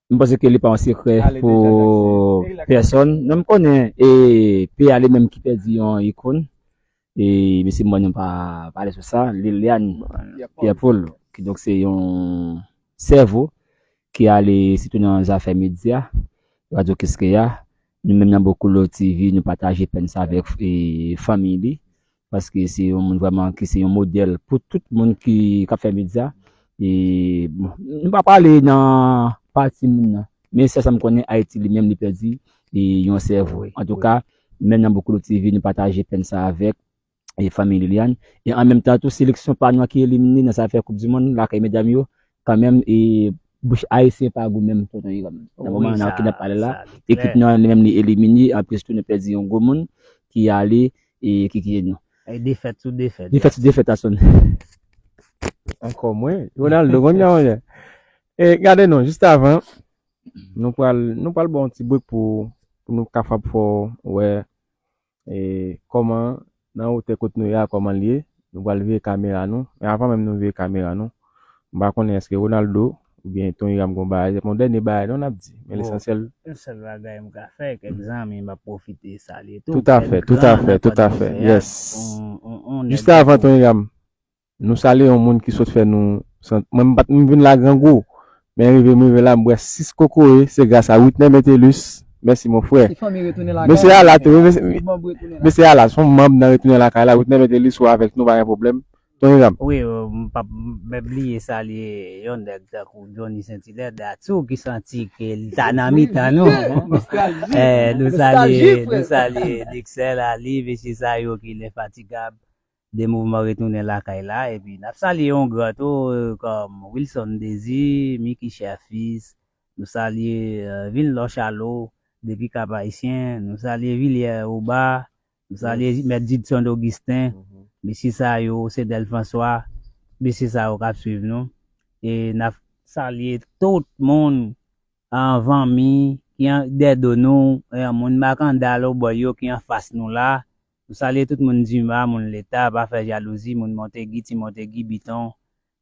m panse ke li pa yon sekrè pou pèsòn. Non, m konnen, e P A li menm ki pèdi yon ikòn. E mesye m wè nou pa pale sou sa, Liliane Pierre Paul, ki donk se yon sèvo ki ale sitou nan zafè medya, Radyo Kiskeya. Nou menm nan Boukoulou T V, nou pataje pèn sa avèk, e, fanmi li, paske se yon moun vrèman ki se yon modèl pou tout moun ki, k ap fè medya. E, bon, nou pa prale nan pati moun nan, men sèl sa m konnen, Ayiti li menm li pèdi, e, yon sèvo. Antouka, menm nan Boukoulou T V, nou pataje pèn sa avèk, e, fanmi Liliane. E an menm tan tou, seleksyon pa nou an ki elimine nan zafè Koup di Mond lakay medam yo, kanmenm, e, bouch ayisyen pa gou menm, tonton Iram. Nan moman nan ki n ap pale la, ekip nou an li menm li elimine, anplis tou nou pèdi yon gwo moun ki ale, e, ki kite nou. E defèt sou defèt. Defèt sou defèt, Adson. Ankò mwen, Ronaldo, konn jan mwen. E gade non, jis avan, nou pral, nou pral ba yon ti brek pou, pou nou kapab fè w wè, e, kòman, nan wotè kot nou ye a, kòman l ye. Nou pral vire kamera nou. Men avan menm nou vire kamera nou, m pa konnen èske Ronaldo oubyen Ton Iram gon bagay. Se pa yon dènye bagay non n ap di. Men lesansyèl. Yon sèl bagay m ka fè, kèk zanmi m ap pwofite salye tou. Toutafè, toutafè, toutafè. Yes. Jis avan Ton Iram, nou salye yon moun ki sot fè nou sant-, mwen m pa t, m vin la grangou. Men rive m rive la, m bwè sis kokoye, se gras a Whitney Metellus. Mèsi, mon frè. Mesye a la tou, wi, mesye, mesye a la, se yon manm nan Retounen Lakay la. Whitney Metellus, ou avèk nou, pa gen pwoblèm. Onorab. Wi, euh, m p ap m p ap bliye salye yon nèg tankou Johnny Saint Hilaire, Datsou, ki santi ke l ta nan mitan nou. Eh, nou salye, nou salye Dixel Ali, mesye sa yo ki lenfatigab de mouvman retounen lakay la. Epi n ap salye yon gran tou, euh, kòm Wilson Désir, Mickey Cherfils, nou salye euh, Vilnò Chalo depi Kap Ayisyen, nou salye Villière Oba, nou salye Mèt Judson Augustin, mesye sa yo, Sedel François, mesye sa yo k ap swiv nou. E n ap salye tout moun an vanmi ki an dèdo nou, eh, moun Makandal obòy yo ki anfas nou la. Nou salye tout moun Dima, moun Leta, pa fè jalouzi, moun Montegi, Ti Montegi, Biton,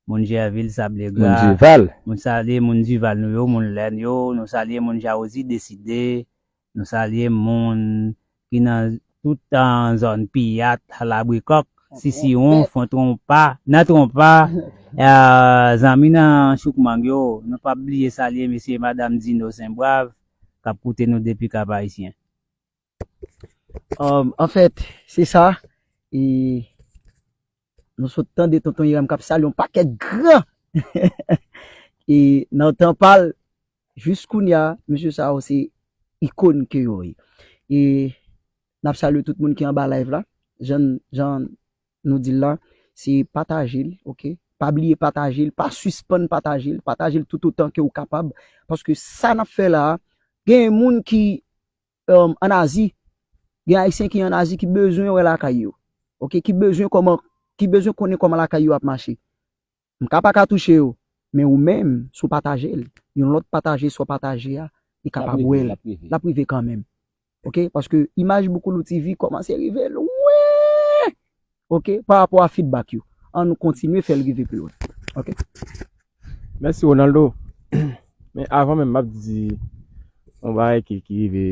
moun Jèvil, Sablègra, moun Dival, moun salye moun Dival nou yo, moun Lèn yo, nou salye moun Jawozi Deside, nou salye moun ki nan tout an zòn Piyat, Labrikòk, Sisiwon, Fon Twonpa, nan Twonpa, eh, zanmi nan Choukmang yo, nou p ap bliye salye mesye madanm Dino Senbrav k ap koute nou depi Kap Ayisyen. Um, anfèt, se sa. E nou sot tande Tonton Iram k ap salye yon pakèt gran. E nan tan pa l, jis kounye a, mesye sa yo se ikòn ke yo ye. E n ap salye tout moun ki anba live la. Jan, jan nou di l la, se pataje l, oke? Pa bliye pataje l, pa sispann pataje l, pataje l toutotan ke w kapab. Paske sa n ap fè la a, gen moun ki um, ann Azi, gen Ayisyen ki ann Azi ki bezwen wè lakay yo. Oke, ki bezwen kòman, ki bezwen konnen kòman lakay yo ap mache. M ka pa ka touche yo, men ou menm, si w pataje l, yon lòt pataje sa w pataje a, li kapab wè l, l ap rive kanmenm. Oke, paske imaj Boukoulou T V kòmanse rive lwen. Oke, pa rapò a feedback yo. An nou kontinye fè l rive pi lwen. Oke. Mèsi Ronaldo. Men avan menm m ap di yon bagay ki, ki rive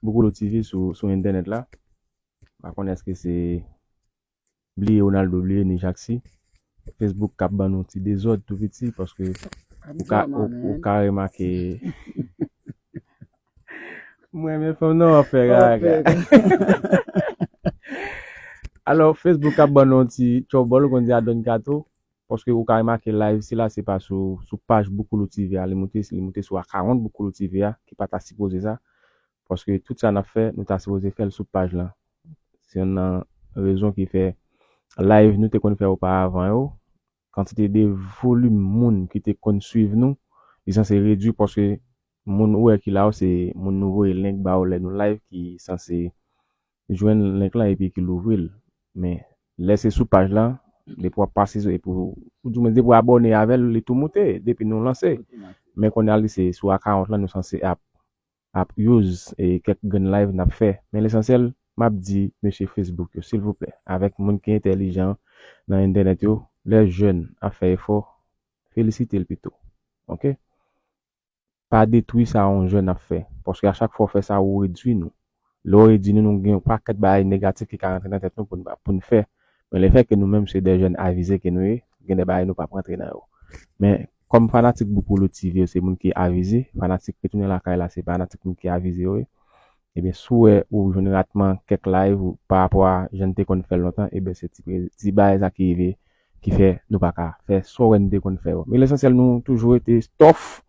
Boukoulou T V sou, sou entènèt la. M pa konnen èske se bliye Ronaldo, bliye ni Jaksi. Facebook k ap ban nou ti dezòd tou piti paske ou ka, ou, ou ka remake. Mwen men fanm nan w ap fè gaga. Alò, Facebook ap ban nou yon ti tchòbòl, ou konn di a Don Kato, paske ou ka remake live sila se pa sou, sou paj Boukoulou T V a li moute, li moute sou akawont Boukoulou T V a, ki pa ta sipoze sa, paske tout sa n ap fè, nou ta sipoze fè l sou paj lan. Se youn nan rezon ki fè live nou te konn fè oparavan yo, kantite de volim moun ki te konn swiv nou, li sanse redui paske moun ou wè ki la yo se moun nou voye link ba yo lè nou live ki sanse jwenn link lan epi ki louvri l. Men lè se sou paj lan, depi w ap pase epi w, ou di mwen depi w abòne avè l, li tou moute depi nou lanse. Men kounye a li se sou akawont lan nou sanse ap ap use e kèk grenn live n ap fè. Men lesansyèl, m ap di mesye Facebook yo, silvouplè, avèk moun ki entèlijan nan entènèt yo, lè jèn ap fè efò, felisite l pito. Oke? Pa detwi sa yon jèn ap fè. Paske a chak fwa w fè sa, ou redwi nou. Lè w redwi nou, nou gen yon pakèt bagay negatif ki ka rantre nan tèt nou pou n, pou n fè. Men lefètke nou menm se de jèn avize ke nou ye, gen de bagay nou p ap rantre nan yo. Men kòm fanatik Boukoulou T V yo se moun ki avize, fanatik Retounen Lakay la se fanatik moun ki avize yo ye. Ebyen, si w wè ou jwenn ratman kèk live ou pa rapò a jan n te konn fè l lontan, ebyen se ti, ti bagay sa ki rive ki fè nou pa ka fè sa w wè n te konn fè yo. Men lesansyèl nou toujou rete tough,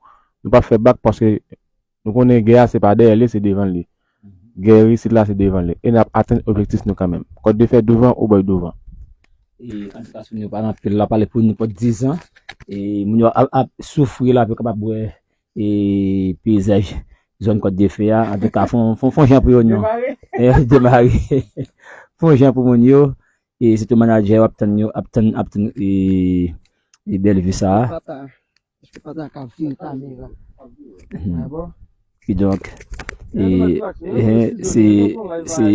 nou p ap fè bak paske nou konnen gè a se pa dèyè l ye, se devan l ye. Gè isit la se devan li. E n ap atenn objektif nou kanmenm. Kòt de fè douvan, obòy douvan. E antouka si nou pa nan pil la pale pou nenpòt dizan. E moun yo ap, ap soufri la pou yo kapab wè e peyizaj zòn Kòt de Fè a. Antouka fon fon fon jan pou yo non. E demare. Fon jan pou moun yo. E sitou manadjè yo ap tann yo, ap tann, ap tann e, e bèl vi sa a. Kidonk, e, e, se, se,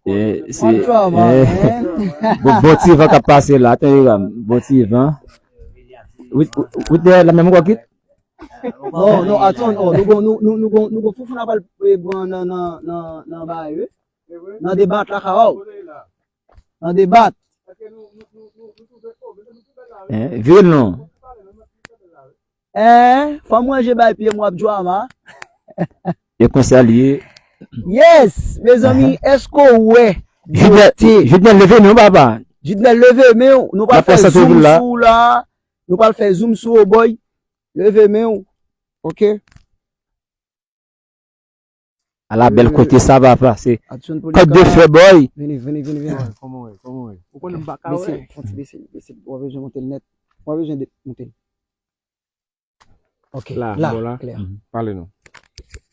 e, se, e, bon, bon ti van k ap pase la, tande Ram, bon ti van. Ou, ou, ou te la menm ankò kit? Non, non, atann, oh, nou gon, nou, nou, nou gon, nou gon foufou n ap al e, pran nan, nan, nan, nan bagay, wi. Nan debat la, kawaw. Nan debat. Eh, vire l non. Eh, fò m ranje bay pye m w ap drama. E konsa li ye. Yes, mezanmi, èske w wè Judnel, Judnel, leve non, papa. Jidnel, leve men w. Nou pral fè zoom sou ou la. Nou pral fè zoom sou ou, boy. Leve men w. Ok. Ala bèl kote sa, papa. Se kòd de fè, boy. Vini, vini, vini, vini. Kòman w ye? Kòman w ye? Ou konnen m pa ka wè. Bese, fon ti bese, bese. W a bezwen monte l nèt. W a bezwen de, monte l. Ok, la, la, klè. Pale nou.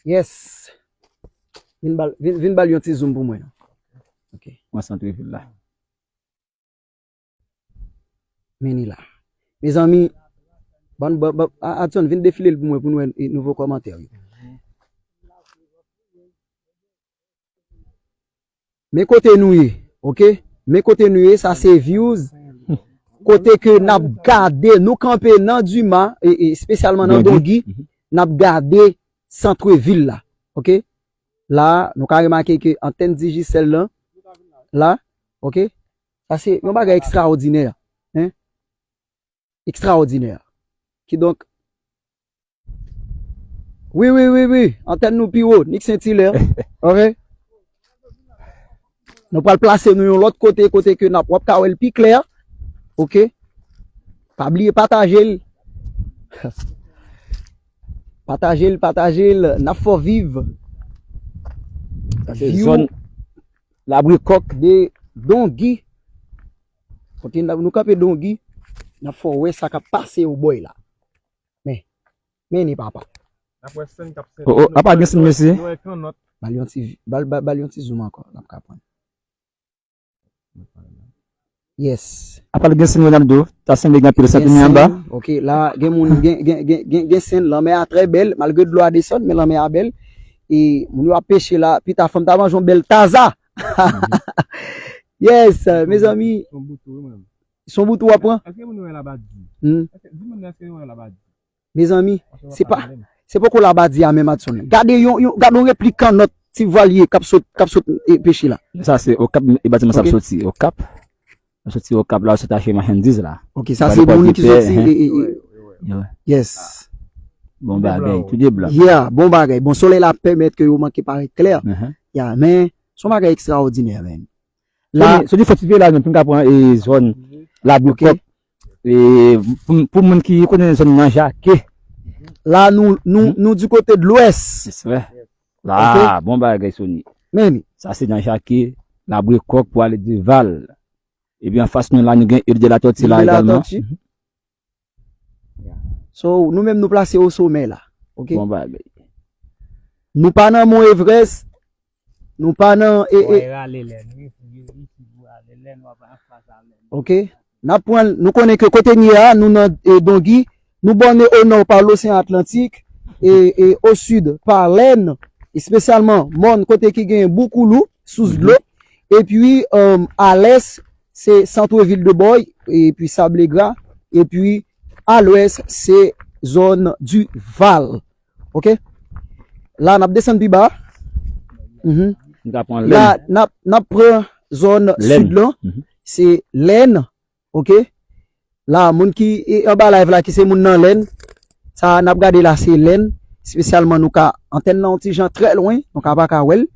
Yes. Vin bal, vin, vin bal yon ti zoom pou mwen. Ok. Mwen santre vil la. Men li la. Mezanmi, bann, bann, bann, a, Adson, vin defile l pou mwen pou nou wè, e, nouvo kòmantè yo. Men kote nou ye, ok? Men kote nou ye, sa se views. Kote ke n ap gade, nou kanpe nan Dima, e, e espesyalman nan Dongi, n ap gade santre vil la, ok? La, nou ka remake ke antèn Digicel lan, la, ok? Sa se yon bagay ekstraòdinè, en? Ekstraòdinè. Kidonk, wi, wi, wi, wi, antèn nou pi wo, Nick Saint Hilaire, ok? Nou pral plase nou yon lòt kote, kote ke n ap, w ap ka wè l pi klè, ok? Pa bliye pataje l. Pataje l, pataje l, n ap fè w viv. Sa se zòn Labrekòk de Dongi. Kote n ap, nou kanpe Dongi, n ap fè w wè sa k ap pase yo bòy la. Men, men ni papa. N ap wè sèn k ap sèn. Oh, oh, apa gen sèn, mesye? Nou wè kannòt. Bal yon ti, bal, bal, bal yon ti zoom ankò, n ap ka pran. Yes. Apa gen sèn Ronaldo, ta sanble gen anpil sèn anba. Ok, la, gen moun, gen, gen, gen, gen, gen sèn, lanmè a trè bèl, malgre dlo a desann, men lanmè a bèl. E moun yo ap peche la, pita fò m ta manje yon bèl taza. Yes, mezanmi. Son boutou, wi, mwen. Son boutou w ap pran? Èske moun yo wè Labadi? Hmm. Èske, di moun nan, èske yo wè Labadi? Mezanmi, se pa, se poko Labadi a menm, Adson. Gade yon, yon, gade yon replik kannòt ti vwalye k ap sot, k ap sot, e, peche la. Sa se Okap, e, batiman sa ap soti, Okap. L ap soti Okap la, l ap soti achte machandiz la. Ok, sa se moun ki soti, e, e, e. Yes. Bon bagay, tou de blan. Yeah, bon bagay. Bon, solèy la pèmèt ke yo manke parèt klè. Yeah, men, se yon bagay ekstraòdinè, men. La, sou di fò ti peyi la menm, pou n ka pran, e, zòn Labrekòk. E, pou, pou moun ki konnen zòn nan Jake. La, nou, nou, nou di kote de lwès. La, bon bagay, Sony. Men. Sa se nan Jake, Labrekòk pou ale Dival. Epi anfas nou la, nou gen Île de la Tortue la egalman. So, nou menm nou plase o somè la. Ok? Bon bagay. Nou pa nan Mont Everest, nou pa nan, e, e, ok? N ap pran, nou konnen ke kote n ye a, nou nan, e, Dongi, nou bòne o nò pa Loseyan Atlantik, e, e, o sid pa Lèn, espesyalman mòn kote ki gen Boukoulou, sous dlo, epi, um, a lès, se santre vil de Bòy, epi Sable Gra, epi a lwès, se zòn Dival. Ok? La, n ap desann pi ba. Mhm. La, n ap, n ap pran zòn sid lan, se Lèn. Ok? La, moun ki, e, anba live la, ki se moun nan Lèn, sa n ap gade la, se Lèn. Espesyalman, nou ka, antèn nan yon ti jan trè lwen, nou ka pa ka wè l.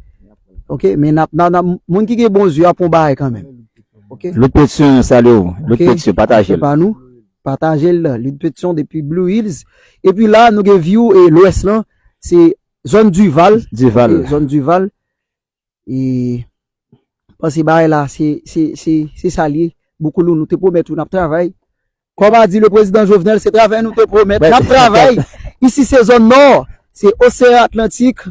Ok? Men n ap, n ap, n ap, moun ki gen bon zye ap yon bagay kanmenm. Ok? Lud Petion, salye w. Lud Petion, pataje l. Pa nou. Pataje l, Lud Petion depi Blue Hills. Epi la, nou gen view, e, lwès lan, se zòn Dival. Dival. Ok, zòn Dival. E, panse bagay la, se, se, se, se sa l ye. Boukoulou, nou te pwomèt ou n ap travay. Kòm a di le prezidan Jovenel, se travay nou te pwomèt, n ap travay. Isi se zòn nò, se Oseyan Atlantik.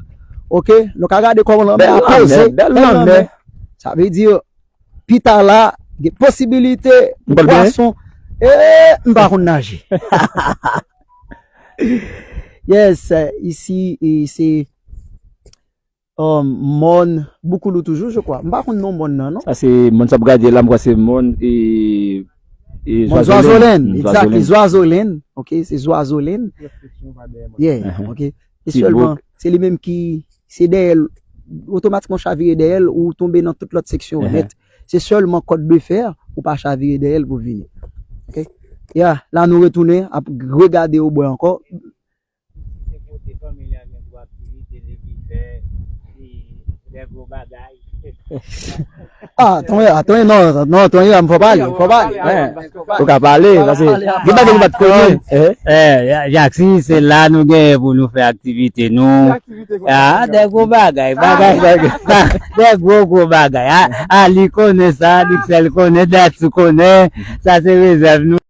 Ok, nou ka gade kòman lanmè a poze. Bèl lanmè. Sa vle di, pita la, gen posibilite pou pwason. E, m pa konn naje. Yes, isi, e, se um, mòn Boukoulou toujou, je crois. M pa konn non mòn nan, non. Sa se mòn sa ap gade la, m kwè se mòn, e, e, mòn Zwazolenn. Zwazolenn, exactly, Zwazolenn. Ok, se Zwazolenn. Yeah, ok. Se sèlman, se li menm ki, se dèyè l, otomatikman chavire dèyè l, ou tonbe nan tout lòt seksyon nèt. Se sèlman kòd de fè, ou pa chavire dèyè l pou vini. Ok? Ya, la nou retounen, ap regade obwè ankò. Se kote fanmi a gen pou aktivite, legliz fè, e, lè gwo bagay. Ah, Tonye, ah, Tonye, non, non, Tonye, m fò pale, fò pale. Ou ka pale, paske gen bagay nou pa t konnen. Eh, Jackson, se la nou genyen pou nou fè aktivite nou. Ah, de gwo bagay, bagay, de gwo, gwo bagay. Ah, Ali konnen sa, Dixel konnen, Datsou konnen. Sa se rezèv nou.